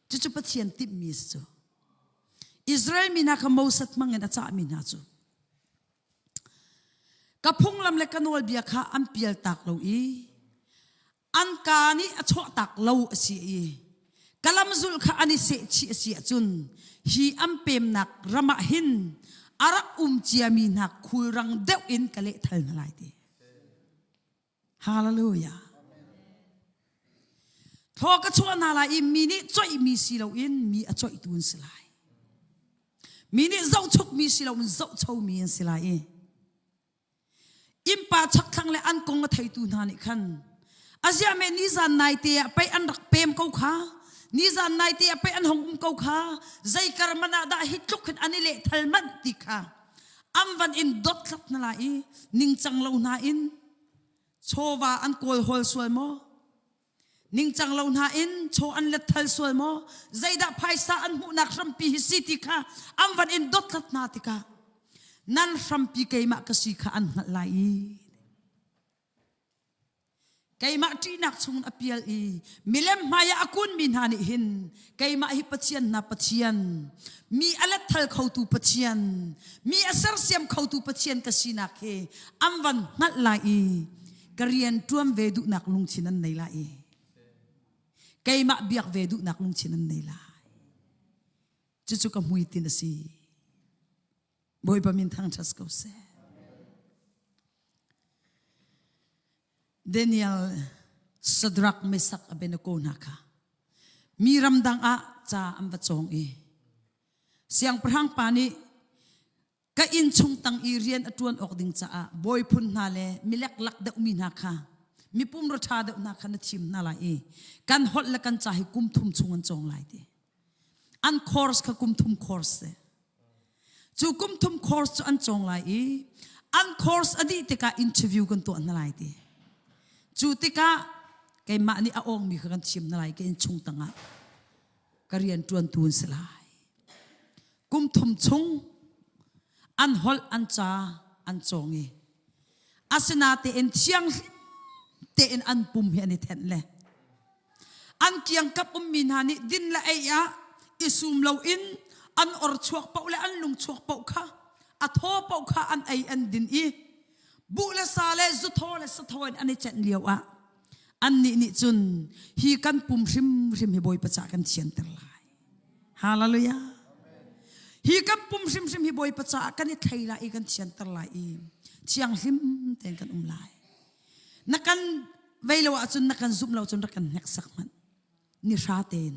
cucu Pathian timhmi si cu Israel mi hna kha Moses hmangin a cahmi hna cu Ka phunglam le ka nawlbia kha an pialtak lo i an kaa nih a chuahtak lo a si i ka lamzulh kha an i sehchih a si ahcun hi an pemnak ram ah hin a rak um ciami hna khulrang deuh in ka lehthal hna lai ti. Hallelujah. Thaw ka chuah hna lai i mi nih coihmi si loin mi a coihtu an si lai. Mi nih zohchukmi si loin zohchomi an si lai i innpa chakthlang le an kong a theitu hna nih khan aziah me nizan naite ah pei an rak pem ko kha nizan naite ah pei an hong um ko kha zei kar man ah dah hi tluk hin an i lehthal manh ti kha an van in dothlak hna lai i ningcang lo hna in chawva an kawl hawl sual maw ningcang lo hna in chaw an letthal sual maw zeidah phaisa an hmuhnak hrampi hi si ti kha an van in dothlat hna tikah nan hrampi keimah ka si kha an hngalh lai i Keimah ṭihnak chungin a pial i milem hmaiah a kunmi hna nih hin keimah hi Pathian hna Pathian, mi a letthal khotu Pathian, mi a sersiam khotu Pathian ka sinak hi an van hngalh lai i ka rian ṭuan ve duhnak lungthin an nei lai i keimah biak ve duhnak lungthin an nei lai. Cucu ka hmuitinh a si. Bawipa min thangṭhat ko seh. Daniel Shadrach Meshach Abednego hna kha mi ramdang ah ca an va cawng i siangpahrang pa nih ka inn chung tang i rian a ṭuan awk ding caah bawi phun hna le mileklak deuhmi hna kha. Mipum ra ṭha deuh hna kha na thim hna lai i kan holh le kan ca hi kum thum chung an cawng lai ti. An course kha kum thum course si. Cu kum thum course cu an cawng lai i an course a dih tikah interview kan tuah hna lai ti. Cu tikah keimah nih a awngmi kha kan thim hna lai ka innchung tangah ka rian ṭuantu an si lai. Kum thum chung an holh an ca an cawng i asinatein thianghlim tein an pum hi an i thenh le an kiangkap ummi hna nih din le ei ah i sum loin an or chuak paoh le an lung chuak paoh kha a thaw paoh kha an ei an din i buh le sa le zuthaw le sathaw in an i cenh lio ah annih nih cun hi kan pum hrimhrim hi Bawipa cah kan thianter lai. Hallelujah. Hi kan pum hrimhrim hi Bawipa caah kan i thlei lai i kan thianter lai i thianghlim tein kan um lai. Na kan vei lo ahcun na kan zumh lo cun rak kan hneksak hmanh. Ni hra tein.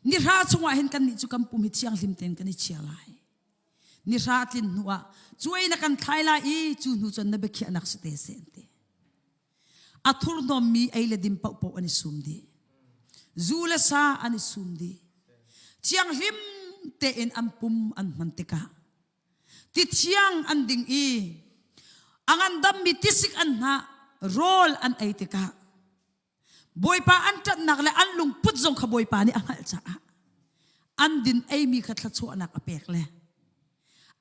Ni hra chungah hin kan nih cu kan pum hi thianghlim tein kan i chia lai. Ni hra tlin hnu ah cuai na kan thlai lai i cu hnu cun na biakhiahnak si te seh an ti. A thurhnawmmi ei le din paohpaoh an i sum dih. Zu le sa an i sum dih. Thianghlim tein an pum an hman tikah ti thiang an ding i a ngandammi tisik an hnah rawl an ei tikah Bawipa an ṭanhnak le an lungput zong kha Bawipa nih a hngalh caah an din eimi kha thluachuahnak a pek le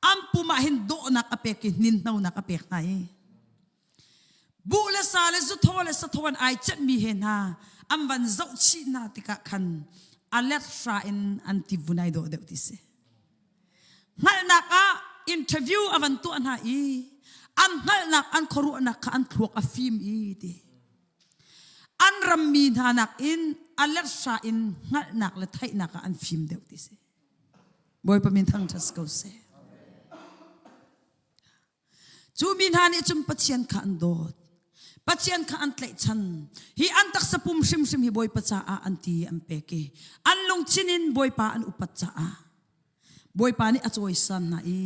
an pum ah hin dawhnak a pek i hninhnonak a pek hna i buh le sa le zuthaw le sathaw an ai cenhmi he hna an van zoh chih hna tikah khan a let hra in an ti vun ai dawh deuh ti si. Hngalhnak ah interview a van tuah hna i an hngalhnak an khuaruahnak kha an thluak a fim i ti. An rammi hna nakin a letsa in hngalhnak le theihnak ah an fim deuh ti si. Bawipa min thangṭhat ko seh. Cu mi hna nih cun Pathian kha an dawt. Pathian kha an tlaihchan. Hi an taksa pum hrimhrim hi Bawipa caah an ti an pek i an lungthin in Bawipa an upat caah Bawipa nih a cawisan hna i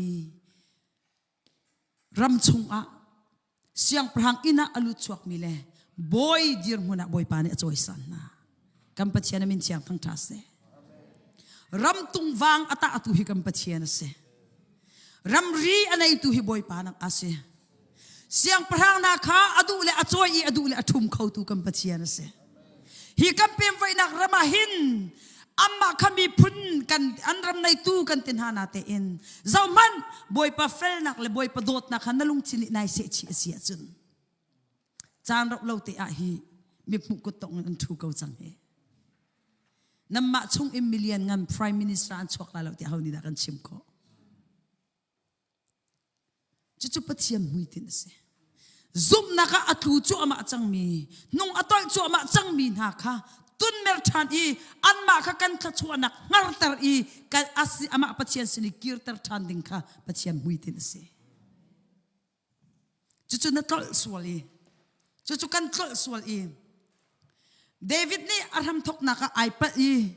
ram chungah siangpahrang inn ah a lut chuakmi le bawi dirhmun ah Bawipa nih a cawisan hna. Kan Pathian a min thiang thangṭha seh. Ram tungvang a tahtu hi kan Pathian a si. Ramri a neitu hi Bawipa nak a si. Siangpahrang hna kha a duh le a cawi i a duh le a ṭhum khotu kan Pathian a si. Hi kan pemvoihnak ram ah hin amah kha miphun kan an ram neitu kan ti hna na tein zohhmanh Bawipa felnak le Bawipa dawtnak kha na lungthin nih nai sehchih a si ahcun caan rauh lo te ah hi mithmuh kuttong in an ṭhu ko cang hi. Nanmah chung in milian ngan prime minister an chuak lai lo tiah ho nih dah kan chim khawh? Cucu Pathian hmuitinh a si. Zumhnak ah a tlu cuahmah cangmi, hnung a tolh cuahmah cangmi hna kha tunmer ṭhan i anmah kha kan thluachuahnak hngarter i kan asi amah Pathian sin i kirter ṭhan ding kha Pathian hmuitinh a si. Cucu na tlolh sual i cucu kan tlolh sual i David nih a hramthawknak ah ai palh i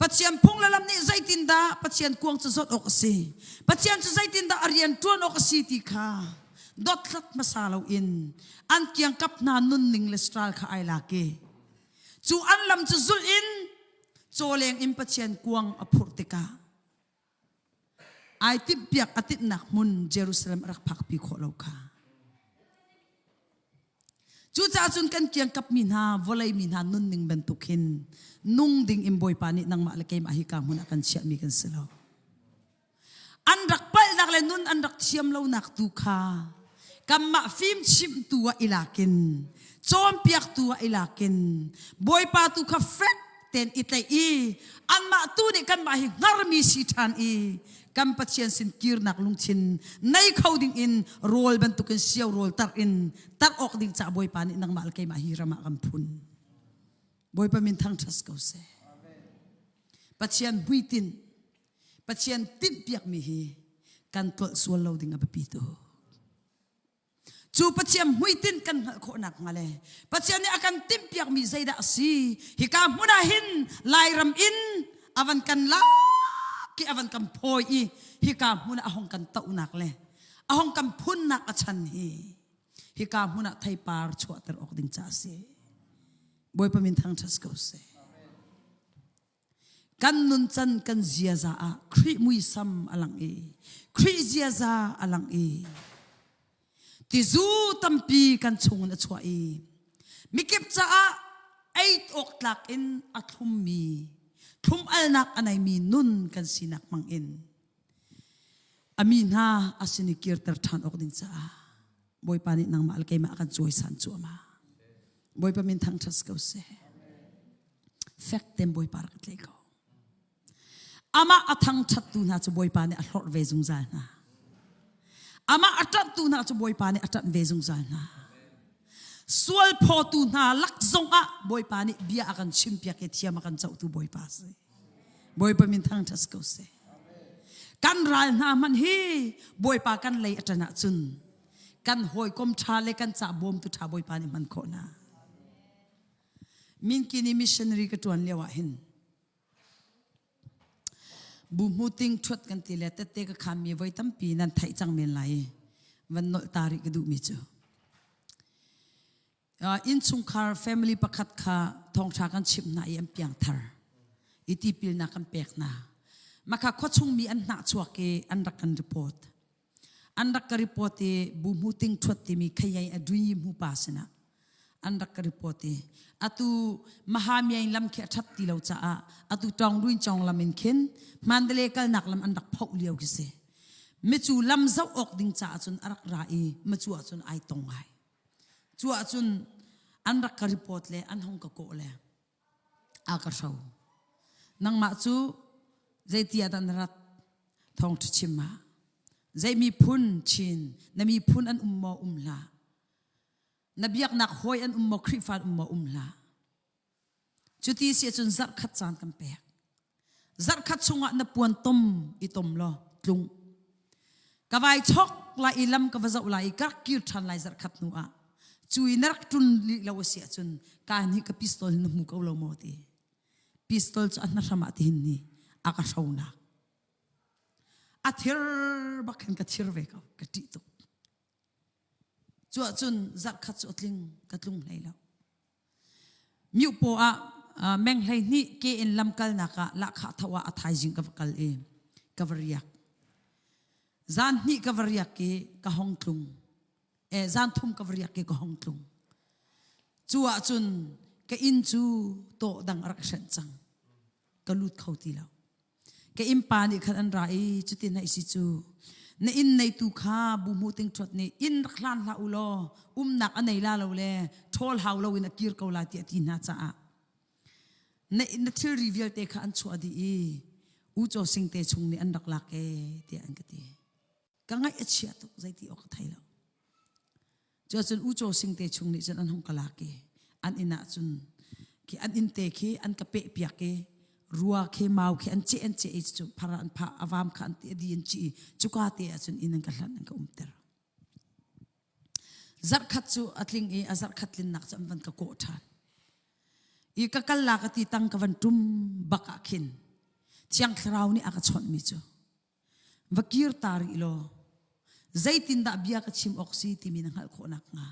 Pathian phung le lam nih zeitindah Pathian kuang cu zawt awk a si Pathian cu zeitindah a rian ṭuan awk a si ti kha dothlat hmasa loin an kiangkap hna nunning le style kha ai lak i cu an lam cu zulh in cawleng in Pathian kuang a phurh tikah ai timhpiak a timhnak hmun Jerusalem a rak phakpi khawh lo kha. Cucaah cun kan kiangkap mi hna vawlei mi hna nunning bantuk hin nung ding in Bawipa nih nangmah le keimah hi ka hmun ah kan chiahmi kan si lo. An rak palhnak le nun an rak thiam lonak tu kha kanmah fimchimhtu ah i lakin cawnpiaktu ah i lakin Bawipa tu kha fek tein i tlaih i anmah tu nih kanmah hi hngarmi si ṭhan i kan Pathian sin kirnak lungthin nei kho ding in rawl bantukin sio rawl tarh in tarh awk ding caah Bawipa nih nangmah le keimah hi ram ah kan phun. Bawipa min thangṭhat ko seh. Pathian hmuitinh Pathian tinhpiakmi hi kan tlolh sual lo ding a biapi tuk. Cu Pathian hmuitinh kan hngalh khawh nakhnga le Pathian nih a kan timhpiakmi zeidah a si hika hmun ah hin Lairam in a van kan lak i a van kan phawi i hika hmun ah a hong kan tohnak le a hong kan phunnak a chan hi. Hika hmun ah theipar chuahter awk ding ca a si. Bawipa min thangṭhat ko seh. Kan nuncan kan ziaza ah Khrih muisam a lang i Khrih ziaza a lang i tizu tampi kan chungin a chuah i mikip caah ei awk tlak in a thlummi thlum alnak a neimi nun kan sinak hmang in a mi hna a sin i kirter ṭhan awk ding caah Bawipa nih nangmah le keimah a kan cawisan cuahmah. Bawipa min thangṭhat ko seh. Fek tein Bawipa rak tlai ko. Amah a thangṭhattu hna cu Bawipa nih a hlorh ve zungzal hna. Amah a ṭanhtu hna cu Bawipa nih a ṭanh ve zungzal hna. Sual phawtu hna lak zongah Bawipa nih bia a kan chimpiak i thiam a kan cohtu Bawipa a si. Bawipa min thangṭhat ko seh. Kan ral hna hmanh hi Bawipa kan lei a ṭan ahcun kan hawikom ṭha le kan ca bawmtu ṭha Bawipa nih hman khawh hna. Minkini missionary ka ṭuan lio ah hin bu hmuting ṭhuat kan ti le tette ka khammi voi tampi nan theih cang men lai i van nolh ta rih ka duhmi cu innchungkhar family pakhat kha thawngṭha kan chimh hna i an piangthar i tipilnak kan pek hna. Makha khuachung mi an hnah chuak i an rak kan report. An rak ka report i bu hmu ting ṭhuat timi khayai a dui hmu pa sinah an rak ka report i atu Mahamiain lam khi a ṭhat ti lo caah atu tawng ruin chong lam in khin Mandalay kalnak lam an rak phoh lio khi si. Micu lam zoh awk ding caah cun a rak ra i macu ahcun ai tong ngai. Cu ahcun an rak ka report le an hung ka kawh le a ka hro. Nangmah cu zeiti ah dah na rat? Thawngṭha chim ah. Zei miphun Chin, na miphun an um maw um hlah. Na biaknak hawi an um maw Khrihfa an um maw um hlah. Cuti si ahcun zarhkhat caan kan pek. Zarhkhat chungah na puan tom i tom law tlung. Ka vai chok lai i lam ka va zoh lai i ka rak kir ṭhan lai zarhkhat hnu ah. Cu i na rak ṭun rih lo a si ahcun ka nih ka pistol na hmu ko lo maw ti. Pistol cu a hnahram ah tihin ni a ka hronak. A thir bak khin ka thir ve ko, ka ṭih tuk. Cu ahcun zarhkhat cu a tling, ka tlung hlei lo. Miopaw ah meng 12 ke in lamkalnak ah lahkhah tho ah a thaizing ka va kal i ka va riak. Zan hnih ka va riak i ka hong tlung. Eh, zan thum ka va riak i ka hong tlung. Cu ahcun ka inn cu tawh dang a rak hrenh cang. Ka lut kho ti lo. Ka innpa nih khan an ra i cutin hei si cu na inn neitu kha bu hmu ting ṭhuat nih inn rak hlan hlah u law umnak a nei la lo le ṭhawl hau loin a kir ko lai tiah a ti hna caah na, na thilri vialte kha an chuah dih i ucaw singte chung nih an rak lak e tiah an ka ti. Ka ngaih a chia tuk zeiti awk ka thei lo. Cuacun ucaw singte chung nih cun an hung ka lak i an inn ah cun khi an inn te khi an ka peh piak i rua khi mau khi an ceh an ceh i cu phar an phah a vam kha an ti a di an ci i cuka te ah cun inn an ka hlanh an ka umter. Zarhkhat cu a tling i a zarhkhat tlinnak cu an van ka kawh ṭhan. I ka kal la ka ti tang ka van ṭum bak ah khin Thiang Thlarau nih a ka chawnhmi cu Va kir ta rih law zeitindah bia ka chim awk si timi na hngalh khawh nakhnga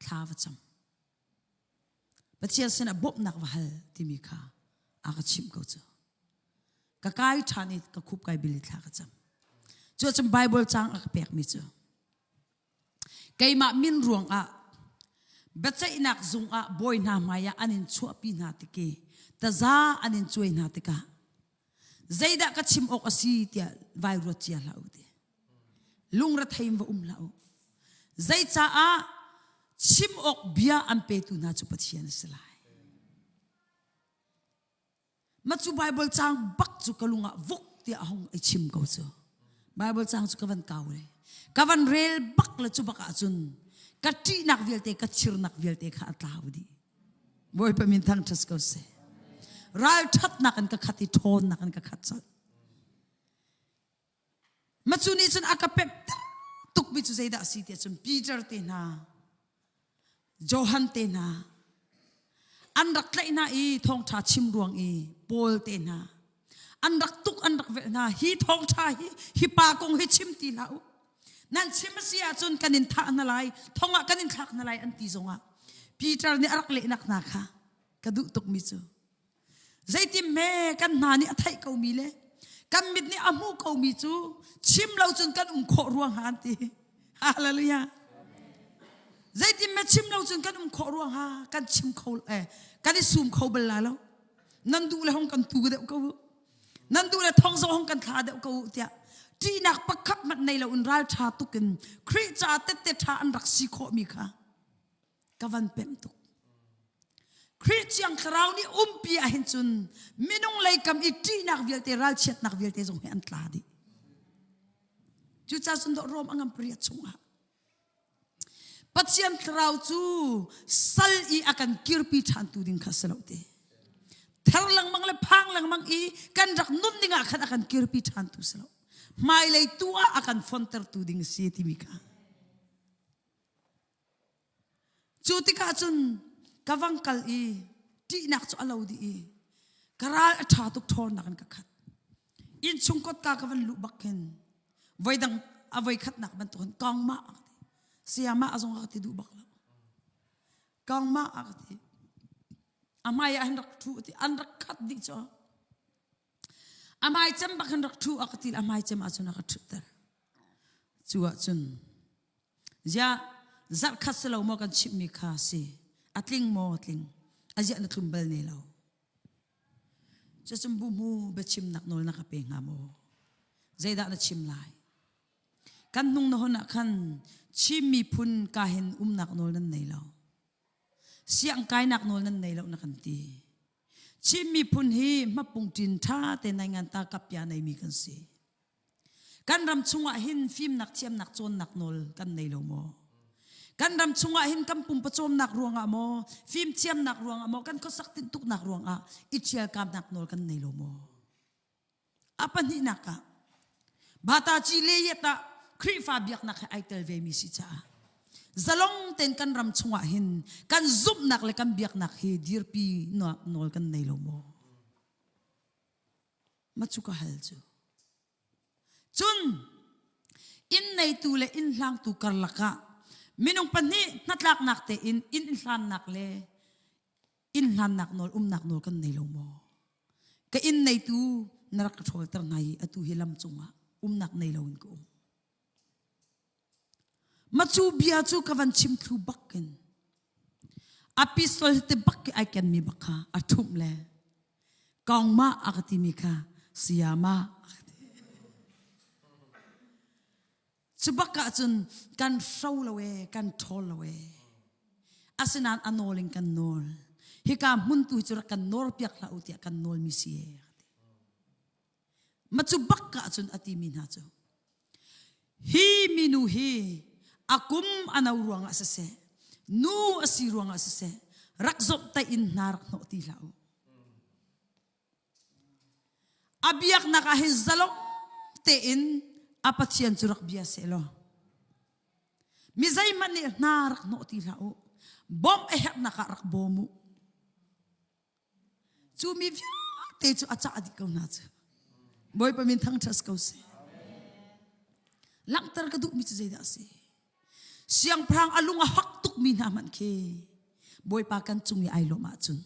thla va cam. Pathian sinah bawmhnak va hal timi kha a ka chimh ko cu. Ka kai ṭhan i ka khup kai bil i thla ka cam. Cuacun Bible caang a ka pekmi cu keimah min ruangah biaceihnak zung ah bawi hna hmaiah an in chuahpi hna tik i taza an in cuai hna tikah zeidah ka chim awk a si tiah vai ruat cia hlah u ti lungrethei in va um hlah u zeicaah chim awk bia an petu hna cu Pathian a si lai ma cu Bible caang bak cu ka lung ah vuk tiah a hung i chim ko cu Bible caang cu ka van kau le ka van rel bak le cu bak ahcun ka ṭihnak vialte ka chirnak vialte kha a tlau dih Bawipa min thangṭhat ko seh. Ralṭhatnak in ka khat i ṭhawnnak in ka khat colh. Macu nih cun a ka pemh tukmi cu zeidah a si tiah cun Peter te hna, Johan te hna, an rak tlaih hna i thawngṭha chim ruang i Paul te hna, an rak tuk an rak velh hna hi thawngṭha hi hi pa kong hi chim ti hlah u. Nan chim a si ahcun kan in thah hna lai, thong ah kan in thlak hna lai an ti zongah Peter nih a rak lehnak hna kha ka duh tukmi cu zeitin hme kan hna nih a theih komi le kan mit nih a hmuh komi cu chim lo cun kan um khawh ruang ha an ti. Hallelujah. Zeitin me chim lo cun kan um khawh ruang ha kan chim kho eh kan i sum kho bal la lo. Nan duh le hong kan tu deuh ko u. Nan duh le thong zong hong kan thla deuh ko u tiah ṭihnak pakhat hmanh nei lo in ral ṭha tuk in Khrih ca tette ṭha an rak si khawh mi kha ka van pemh tuk. Khrih Thiang Thlarau nih umpi ah hin cun minung lei kam i ṭihnak vialte ralchiatnak vialte zong hi an tla dih. Cucaah cun dawh Rom a ngam pariat chungah Pathian Thlarau cu sal i a kan kirpi ṭhantu ding kha si lo te. Ther lengmang le phang lengmang i kan rak nun ding ah khan a kan kirpi ṭhantu si lo. Hmailei tu ah a kan fontertu ding si timi kha. Cu tikah cun ka vang kal i ṭihnak cu a lo dih i ka ral a ṭha tuk ṭhawnnak in ka khat. Innchung kotka ka van luh bak khin voidang a voi khatnak bantukin kangmah a ka ti. Sayamah a zong a ka ti duh bak lo. Kangmah a ka ti. A hmai ah hin rak ṭhu a ti. An rak khat dih cu. A hmai cem bak hin rak ṭhu a ka ti. A hmai cem ahcun a ka ṭhutter. Cu ahcun Ziah zarhkhat si lo maw kan chimhmi kha si? A tling maw tling? A ziah na tlum bal ne lo. Cucun bu mu biachimnak nawl na ka pe hnga maw? Zeidah na chim lai? Kan hnung na hon ah khan Chin miphun ka hin umnak nawl nan nei lo. Siang kainak nawl nan nei lo na kan ti. Chin miphun hi hmapung ṭin ṭha te nai ngan ta kapya neimi kan si. Kan ram chungah hin fimnak thiamnak cawnnak nawl kan nei lo maw? Kan ram chungah hin kan pumpawcawmnak ruangah maw, fimthiamnak ruangah maw, kan khuasak tintuknak ruangah i ṭhialkamnak nawl kan nei lo maw? A pahnihnak ah, Bata ci le yet ah Khrihfa biaknak he ai tel vemi si caah zalong tein kan ram chungah hin kan zumhnak le kan biaknak hi dirpi nawl kan nei lo maw? Ma cu ka hal cu. Cun inn neitu le inn hlangtu karlak ah minung pahnih hnatlaknak tein inn hlannak le inn hlannak nawl umnak nawl kan nei lo maw? Ka inn neitu na rak ka ṭhawlter hna i atu hi lam cungah umnak nei loin ka um. Macu bia cu ka van chim thlu bak in a pistol te bak ki ai kenmi bak kha a ṭhumh le kongmah a ka timi kha sayama a ka ti. Cu bak ah cun kan hro lo e, kan ṭhawl lo e. Asinain a nawl in kan nawl. Hika hmun tu hi cu rak kan nawl piak hlah u tiah kan nawlmi si e. Ma cu bak ah cun a timi hna cu hi minu hi a kum a no ruangah siseh nu a si ruangah siseh rak zomhtaih in hna rak hnawh ti hlah u. A biaknak ah hin zalong tein a Pathian cu rak bia seh law mi zeihmanh nih hna rak hnawh ti hlah u. Bawmh a herhnak ah rak bawm u. Cu mi vialte cu a cah dih ko hna cu. Bawipa min thangṭhat ko seh. Langhter ka duhmi cu zeidah a si? Siangpahrang a lung a hak tukmi hna hmanh khi Bawipa kan cung i ai lawmh ahcun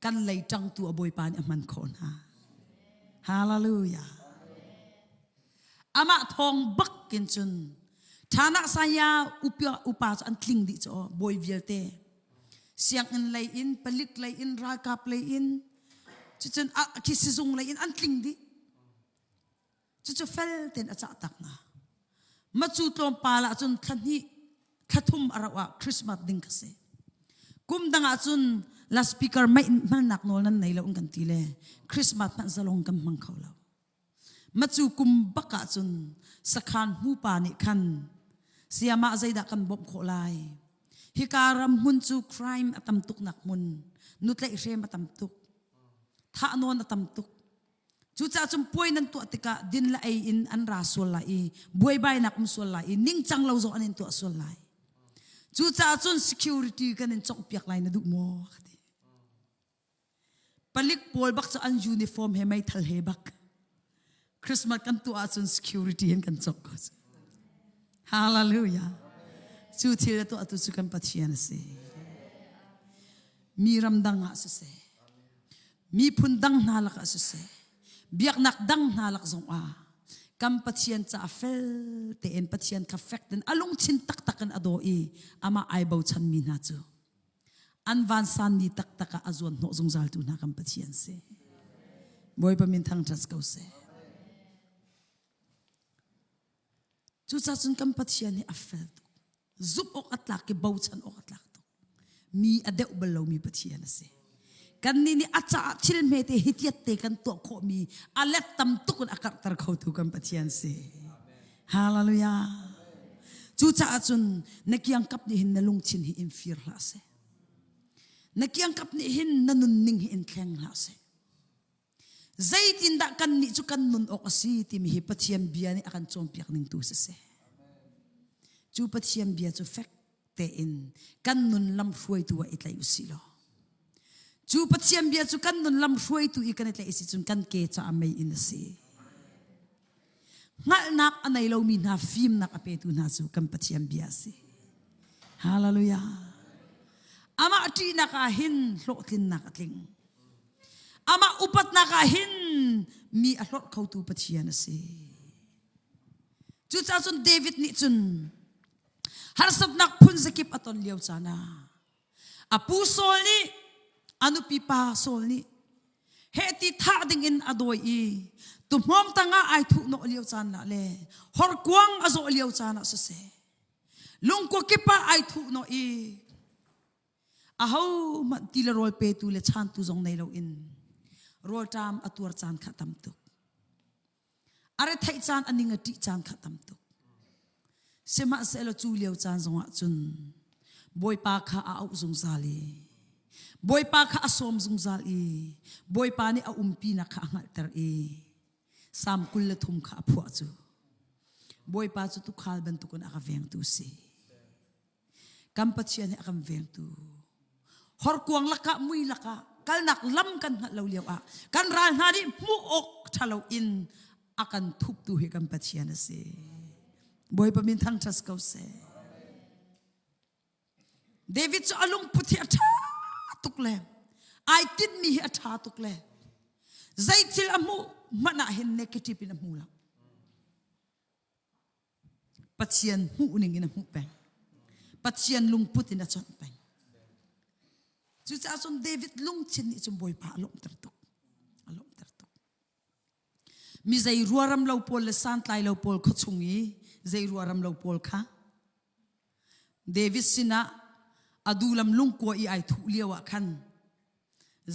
kan lei ṭangtu a Bawipa nih a hman khawh hna. Hallelujah. Amah thawng bak in cun ṭhanak saya upa, upa cu an tling dih cu bawi vialte sianginn lei in palik lei in ralkap lei in cucun khi sizung lei in an tling dih cucu fel tein a cah tak hna macu tlawmpal ah cun thla hnih thla thum a rauh ah Christmas ding ka si kum dang ah cun la speaker mei hmannak nawl nan nei lo kan ti le Christmas hmanh zalong kan hmang kho lo Macu kum bak ahcun sakhan hmupa nih khan sayamah zeidah kan bawmh khawh lai? Hika ram hmun cu crime a tam tuknak hmun, nutlaihhrem a tam tuk, thahnawn a tam tuk. Cucaah cun puai nan tuah tikah din le ei in an ra sual lai i buaibainak um sual lai i ningcang lo zong an in tuah sual lai. Cucaah cun security kan in conghpiak lai na duh maw? Ka ti. Palik pawl bak cu an uniform he meithal he bak. Christmas kan tuah ahcun security in kan cawk ko. Hallelujah. Cu thil a tuahtu cu kan Pathian a si. Mi ram dang ah siseh, miphun dang hna lakah siseh, biaknak dang hna lak zong ah kan Pathian ca fel tein Pathian kha fek tein a lungthin taktak in a daw i amah ai bochanmi hna cu an vansan ni taktak ah a zuan hnawh zungzaltu hna kan Pathian si. Bawipa min thangṭhat ko seh. Cucaah cun kan Pathian hi a fel tuk. Zumh awk a tlak i bochan awk a tlak tuk. Mi a deuh bal lomi Pathian a si. Kannih nih a caah thil hmete hi tiatte kan tuah khawhmi a let tam tuk in a karhter khotu kan Pathian si. Hallelujah. Cucaah cun na kiangkap nih hin na lungthin hi in fir hlah seh. Na kiangkap nih hin na nunning hi in thleng hlah seh. Zeitindah kannih cu kan nun awk a si timi hi Pathian bia nih a kan cawnpiak ning tu siseh. Cu Pathian bia cu fek tein kan nun lam hruaitu ah i tlaih u sih law. Cu Pathian bia cu kan nun lam hruaitu i kan i tlaih si cun kan ke caah mei in a si. Hngalhnak a nei lomi hna fimnak a petu hna cu kan Pathian bia a si. Hallelujah. Amah ṭihnak ah hin hlawhtlinnak a tling. Amah upatnak ah hin mi a hlorh khotu Pathian a si. Cucaah cun David nih cun harsatnak phun zakip a ton lio caan ah a pu Saul nih a nupi pa Saul nih heh ti thah ding in a dawi i tuhmawm tangah ai thuh nawh lio caan lah le horkuang a zawh lio caan ah siseh lungkua kip ah ai thuh nawh i Ahohmanh ti le rawl petu le chantu zong nei loin rawlṭam a tuar caan kha tam tuk. A retheih caan a ning a ṭih caan kha tam tuk. Sihmanhsehlaw cu lio caan zongah cun Bawipa kha a auh zungzal i Bawipa kha a sawm zungzal i Bawipa nih a umpinak kha a hngalhter i Salm 23 kha a phuah cu Bawipa cu tuukhal bantukin a ka vengtu si. Kan Pathian hi a kan vengtu. Horkuang lakah mui lakah kalnak lam kan hngalh lo lio ah kan ral hna nih hmuh awk ṭha lo in a kan thuptu hi kan Pathian a si. Bawipa min thangṭhat ko seh. David cu a lungput hi a ṭha tuk le ai tinhmi hi a ṭha tuk le zei thil a hmuh hmanh ah hin negative in a hmu lo. Pathian hmuh ning in a hmuh peng. Pathian lungput in a chawnh peng. Cucaah cun David lungthin nih cun Bawipa a lawmhter tuk. A lawmhter tuk. Mi zei ruaram lo pawl le santlai lo pawl khuachung i zei ruaram lo pawl kha David sinah adulam lungkua i ai thuh lio ah khan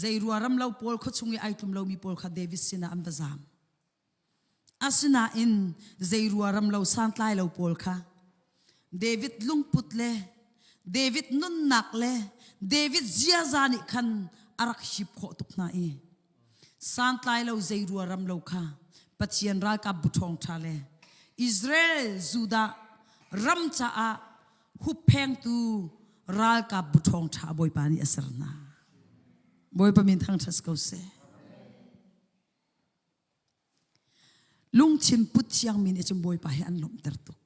zei ruaram lo pawl khuachung i ai tlum lomi pawl kha David sinah an va zaam. Asinain zei ruaram lo santlai lo pawl kha David lungput le David nunnak le David ziaza nih khan a rak hip khawh tuk hna i santlai lo zei ruaram lo kha Pathian ralkap bu ṭhawngṭha le Israel Judah ram caah hupphengtu ralkap bu ṭhawngṭha Bawipa nih a ser hna. Bawipa min thangṭhat ko seh. Lungthin put thiangmi nih cun Bawipa hi an lawmhter tuk.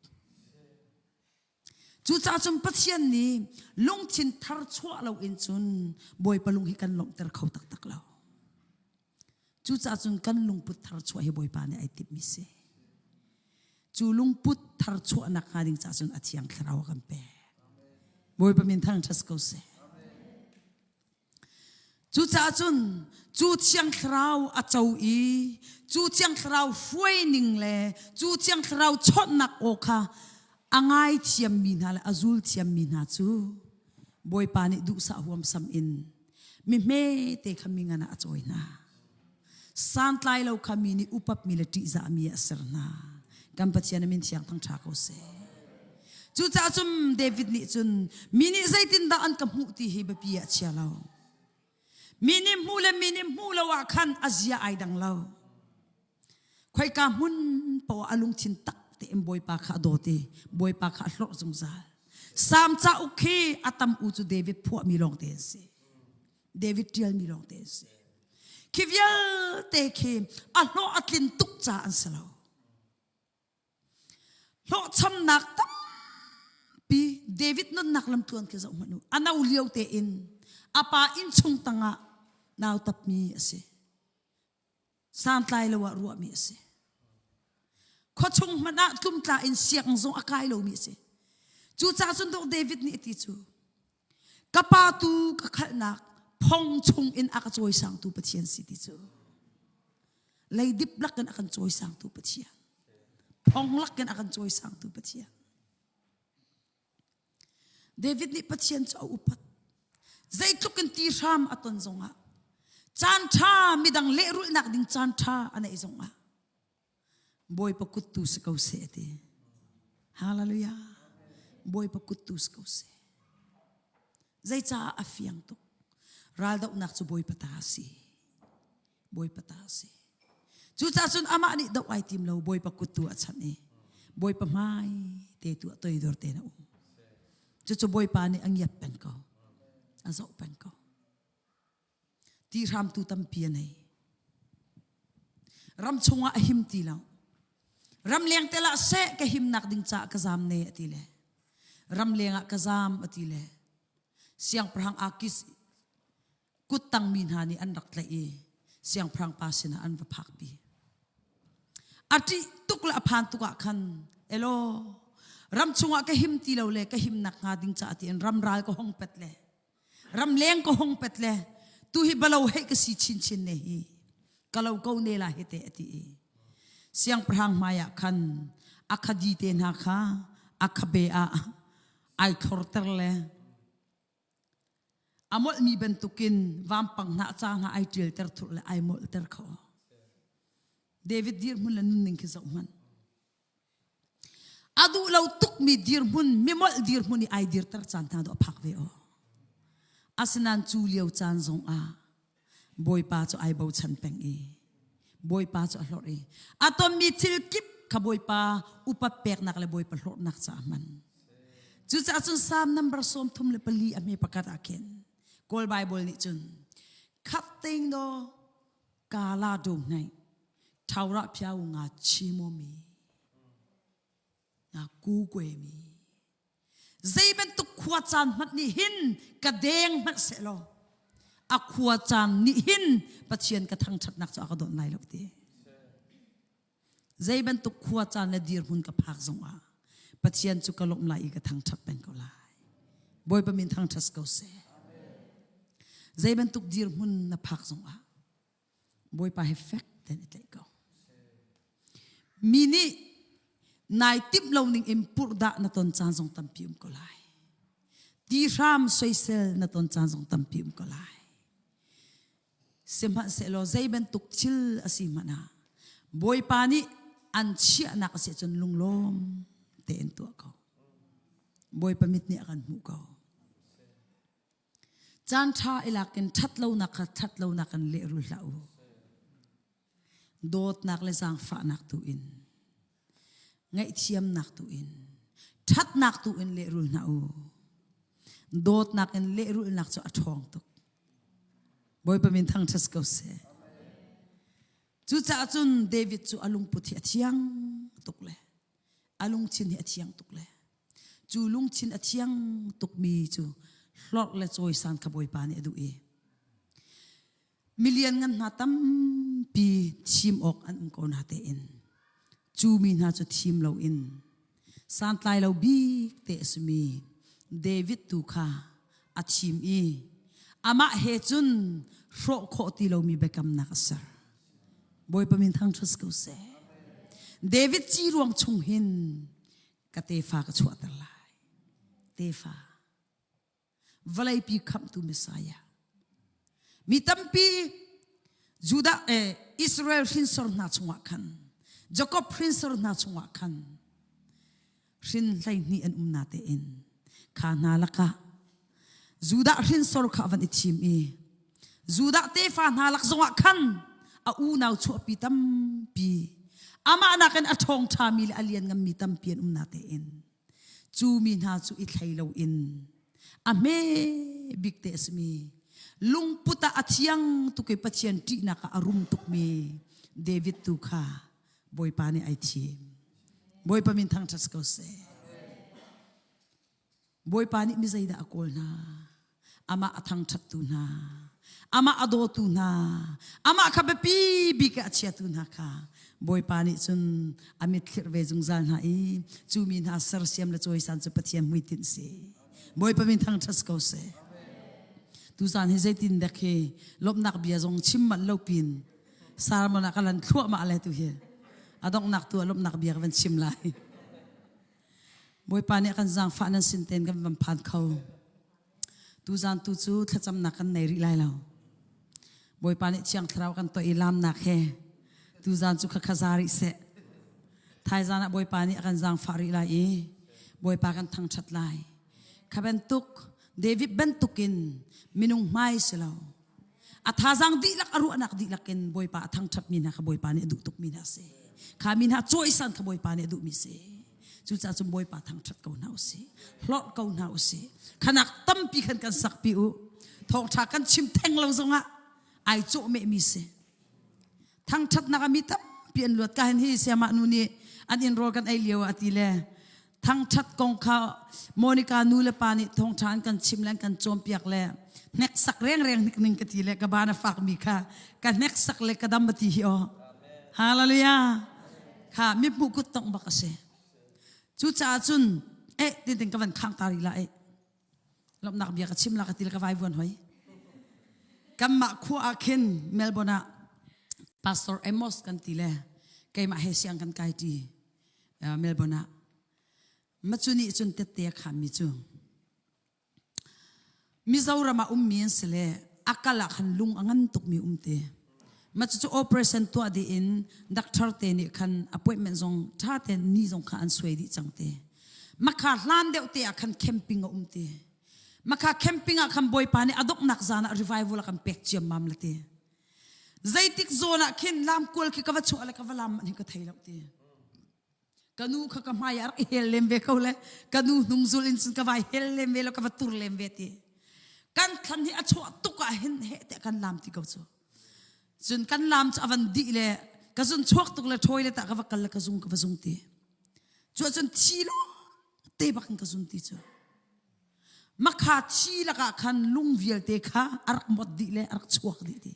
Cucaah cun Pathian nih lungthin thar chuah loin cun Bawipa lung hi kan lawmhter kho taktak lo. Cucaah cun kan lungput thar chuah hi Bawipa nih ai timhmi si. Cu lungput thar chuahnak hnga ding caah cun a thiang thlarau a kan pek. Bawipa min thangṭhat ko seh. Cucaah cun cu Thiang Thlarau a co i cu Thiang Thlarau hruaining le cu Thiang Thlarau chawnhnak aw kha a ngaithiammi hna le a zul thiammi hna cu Bawipa nih duhsah huamsam in mi hmete kha mi ngan ah a cawi hna. Santlai lo kha mi nih upatmi le ṭihzahmi ah a ser hna. Kan Pathian a min thiang thangṭha ko seh. Cucaah cun David nih cun mi nih zeitindah an ka hmuh ti hi biapi ah chia lo. Mi nih hmuh le mi nih hmuh lo ah khan a zia ai dang lo. Khoika hmun poah a lungthin tak tein Bawipa kha a dawt i Bawipa kha a hlorh zungzal. Salm cauk khi a tam u cu David phuahmi lawngte an si. David ṭialmi lawngte an si. Khi vialte khi a hlawh a tlin tuk ca an si lo. Hlawhchamnak tampi David nunnak lamtluan khi zoh hmanh u. A no lio tein a pa innchung tangah nautapmi a si. Santlai lo ah ruahmi a si. Khuachung hmanh ah tlumtla in sianginn zong a kai lomi a si. Cucaah cun dawh David nih a ti cu, ka pa tu ka khalhnak phong chung in a ka cawisangtu Pathian si ti cu. Leidip lakin a kan cawisangtu Pathian. Phong lakin a kan cawisangtu Pathian. David nih Pathian cu a upat. Zeitluk in ti hram a ton zongah caan ṭha midang lehrulhnak ding caan ṭha a neih zongah Bawipa kut tu si ko seh a ti. Hallelujah. Bawipa kut tu si ko seh. Zeicah a fiang tuk. Raldohnak cu Bawipa ta a si. Bawipa ta a si. Cucaah cun amah nih doh ai tim lo Bawipa kut tu a chanh i Bawipa hmai te tu a toidor tein a um. Cucu Bawipa nih a ngiat peng ko. A zoh peng ko. Ti hramtu tampi a nei. Ram chungah a him ti lo. Ramleng tel ah seh ka himnak ding caah ka zam ne a ti le. Ramleng ah ka zam a ti le. Siangpahrang Akis kuttangmi hna nih an rak tlaih i siangpahrang pa sinah an va phakpi. A ṭih tuk le a phan tuk ah khan elaw ram chungah ka him ti lo le ka himnak hnga ding caah tiin ram ral ka hong pet le ramleng ka hong pet le tu hi balo hei ka si chinchin ne hi ka lo ko ne la hi te a ti i siangpahrang hmai ah khan a khadi te hna kha a khabe ah ai thlorter le A molhmi bantukin vampang hna ca hna ai ṭialter thurh le ai molhter kho. David dirhmun le nunning khi zoh hmanh. A duh lo tukmi dirhmun, mimolh dirhmun i ai dirter caan hna dawh a phak ve aw. Asinain cu lio caan zongah Bawipa cu ai bochan peng i Bawipa cu a hlorh i a tonmi thil kip kha Bawipa upat peknak le Bawipa hlorhnak caah a hman. Cucaah cun Psalm number 34 a hme pakhat ah khin Kawl Bible nih cun khat ting do kala do hnai thaura phiau nga chimo mi nga ku kwe mi Zei bantuk khua caan hmanh nih hin ka deng hmanh sehlaw a khua caan nih hin Pathian ka thangṭhatnak cu a ka dawt lai lo ti. Zei bantuk khua caan le dirhmun ka phak zongah Pathian cu ka lawmh lai i ka thangṭhat peng ko lai. Bawipa min thangṭhat ko seh. Zei bantuk dirhmun na phak zongah Bawipa he fek tein i tlaih ko. Mi nih nai timh lo ning in purhdah na ton caan zong tampi um ko lai. Ti hram soisel na ton caan zong tampi um ko lai. Sihmanhsehlaw zei bantuk thil a si hmanh ah Bawipa nih an chiahnak a si ahcun lunglawm tein tuah ko. Bawipa mit nih a kan hmuh ko. Caan ṭha i lak in ṭhatlonak kha ṭhatlonak in lehrul hlah u. Dawtnak le zaangfahnak tu in, ngaihthiamnak tu in, ṭhatnak tu in lehrul hna u. Dawtnak in lehrulnak cu a ṭhawng tuk. Bawipa min thangṭhat ko seh. Cucaah cun David cu a lungput hi a thiang tuk le a lungthin hi a thiang tuk le cu lungthin a thiang tukmi cu hlorh le cawisan kha Bawipa nih a duh i milian ngan hna tampi thim awk an um ko na tein cu mi hna cu thim loin santlai lo bik te a simi David tu kha a thim i amah he cun hrawh khawh ti lomi biakamnak a ser. Bawipa min thangṭhat ko seh. David ci ruang chung hin ka tefa ka chuahter lai. Tefa. Vawleipi khamhtu Messiah. Mi tampi Judah eh, Israel hrinsor hna chungah khan Jacob hrinsor hna chungah khan hrin 12 an um na tein kha hna lakah Judah hrinsor kha a van i thim i Judah tefa hna lak zongah khan a unau chuahpi tampi amah nakin a ṭhawng ṭhami le a liannganmi tampi an um na tein cu mi hna cu i thlei loin a hme bik te a simi. Lungput ah a thiang tuk i Pathian ṭihnak ah a rum tukmi David tu kha Bawipa nih ai thim. Bawipa min thangṭhat ko seh. Bawipa nih mi zeidah a kawl hna? Amah a thangṭhattu hna, amah a dawtu hna, amah kha biapi bik ah a chiatu hna kha Bawipa nih cun a mitthlir ve zungzal hna i cu mi hna sersiam le cawisan cu Pathian hmuitinh si. Bawipa min thangṭhat ko seh. Tuzaan hi zeitin dek hi lawmhnak bia zong chim manh lo pin sermon ah ka lan thluahmah le tu hi a donghnak tu ah lawmhnak bia ka van chim lai. Bawipa nih a kan zaangfah nan sin tein kan van phan kho. Tuzaan tu cu thlacamnak kan nei rih lai lo. Bawipa nih Thiang Thlarau kan tuah i laamnak he tuzaan cu khakha za rih seh. Thaizaan ah Bawipa nih a kan zaangfah rih lai i Bawipa kan thangṭhat lai. Kha bantuk David bantukin minung hmai si lo. A thazaang dihlak a ruahnak dihlak in Bawipa a thangṭhatmi hna kha Bawipa nih a duh tukmi hna a si. Kha mi hna cawisan kha Bawipa nih a duhmi si. Cucaah cun Bawipa thangṭhat ko hna usih. Hlorh ko hna usih. Khanak tampi khan kan sakpi u. Thawngṭha kan chim theng lo zongah ai cawhmehmi si. Thangṭhatnak ah mi tampi an luat. Ka hin hi siamah nu nih an inn rawl kan ei lio ah a ti le Thangṭhat kong kha Monica nu le pa nih thawngṭha an kan chim le an kan cawnpiak le hneksak rengreng hnik ning ka ti le ka ban a fakmi kha ka hneksak le ka dam a ti hi aw. Hallelujah. Kha mi hmuh kut tongh bak a si. Cucaah cun eh tin ka van khang ta rih la eh. Lawmhnak bia ka chim la ka ti le ka vai vuan hoi. Kanmah khua ah khin Melbourne ah Pastor Amos kan ti le keimah he siang kan kai ṭi. Melbourne ah Macu nih cun tette a khammi cu Mizoram ah ummi an si le a kal ah khan lung a ngan tukmi um te. Macu cu operation tuah dih in doctor te nih khan appointment zong ṭha tein ni zong kha an suai dih cang te. Makha hlan deuh te ah khan camping a um te. Makha camping ah khan Bawipa nih a donghnak zan ah revival a kan pek ciammam le te. Zeitik zawn ah khin lamkual khi ka va chuah le ka va lam manh hi ka thei lo ti. Ka nu kha ka hmai ah rak i hel lem ve ko le ka nu hnung zul in cun ka vai hel lem ve lo ka va tur lem ve ti. Kan thlan hi a chuah tuk ah hin heh te kan lam ti ko cu. Cun kan lam cu a van dih le ka zun chuak tuk le toilet ah ka va kal le ka zung ka va zung ti. Cu cun thi lo te bak in ka zun ti cu. Makha thi lakah khan lung vialte kha a rak mot dih le a rak chuak dih ti.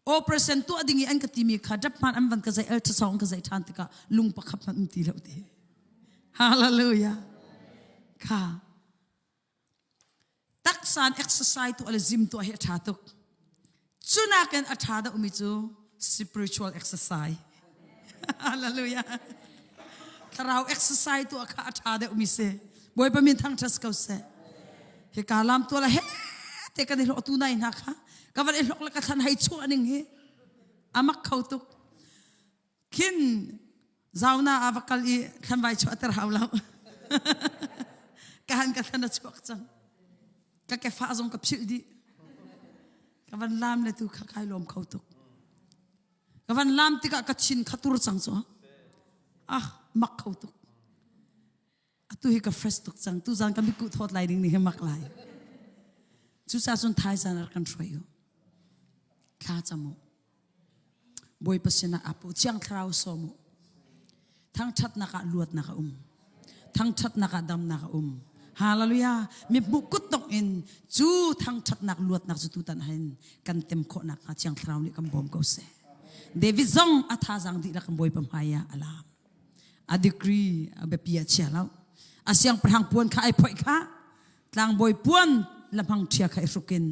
Operation tuah ding i an ka timi kha dap hman an van ka zei ultrasound an ka zei ṭhan tikah lung pakhat hmanh um ti lo ti. Hallelujah. Kha taksan exercise tuah le gym tuah hi a ṭha tuk. Cunakin a ṭha deuhmi cu spiritual exercise. Hallelujah. Thlarau exercise tuah kha a ṭha deuhmi si. Bawipa min thangṭhat ko seh. Hika lam tuah le he te kan i hlawh tu nai hna kha ka van i hlok le ka thlan hei chuah ning hi amak kho tuk. Khin zauna a va kal i thlanvai chuah ter hau lo. Ka han ka thlan a chuak cang. Ka kefa zong ka philh dih. Ka van lam le tu kha kai lawm kho tuk. Ka van lam tikah ka thin kha tur cang cu. Ah, mak kho tuk. Atu hi ka fresh tuk cang. Tu zan ka miku thawt lai ding nih hi mak lai. Cucaah cun thaizan rak kan hruai u. Thla cam u. Bawipa sinah ap u. Thiang Thlarau sawm u. Thangṭhatnak ah luatnak a um. Thangṭhatnak ah damnak a um. Hallelujah. Mi hmuh kut in cu thangṭhatnak luatnak cu tutan hin kan tem khawhnak hnga Thiang Thlarau nih kan bawm ko seh. David zong a thazaang dihlak in Bawipa hmai ah a laam. A degree a biapi ah chia lo. A siangpahrang puan kha ai phoih kha tlangbawi puan la hmang ṭhia kha i hruk in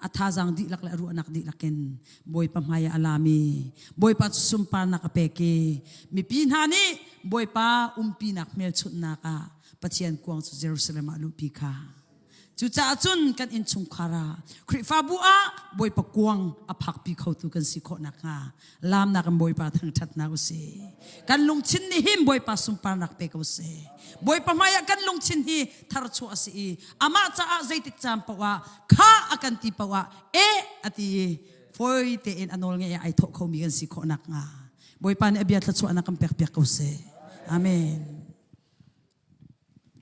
a thazaang dihlak le a ruahnak dihlak in Bawipa hmai ah a laam i Bawipa cu sunparnak a pek i mipi hna nih Bawipa umpinak hmelchunhnak ah Pathian kuang cu Jerusalem ah luhpi kha Cucaah cun kan innchungkhar ah Khrihfabu ah Bawipa kuang a phakpi khotu kan si khawh nakhnga laamnak in Bawipa thangṭhatnak usih. Kan lungthin nih hin Bawipa sunparnak pe ko seh. Bawipa hmaiah kan lungthin hi tharchuah a si i amah caah zeitik caan paoh ah kha a kan ti paoh ah eh a ti i fawi tein a nawl ngeih ah ai thawh khomi kan si khawh nakhnga Bawipa nih a bia thluachuahnak kan pekpiak ko seh. Amen.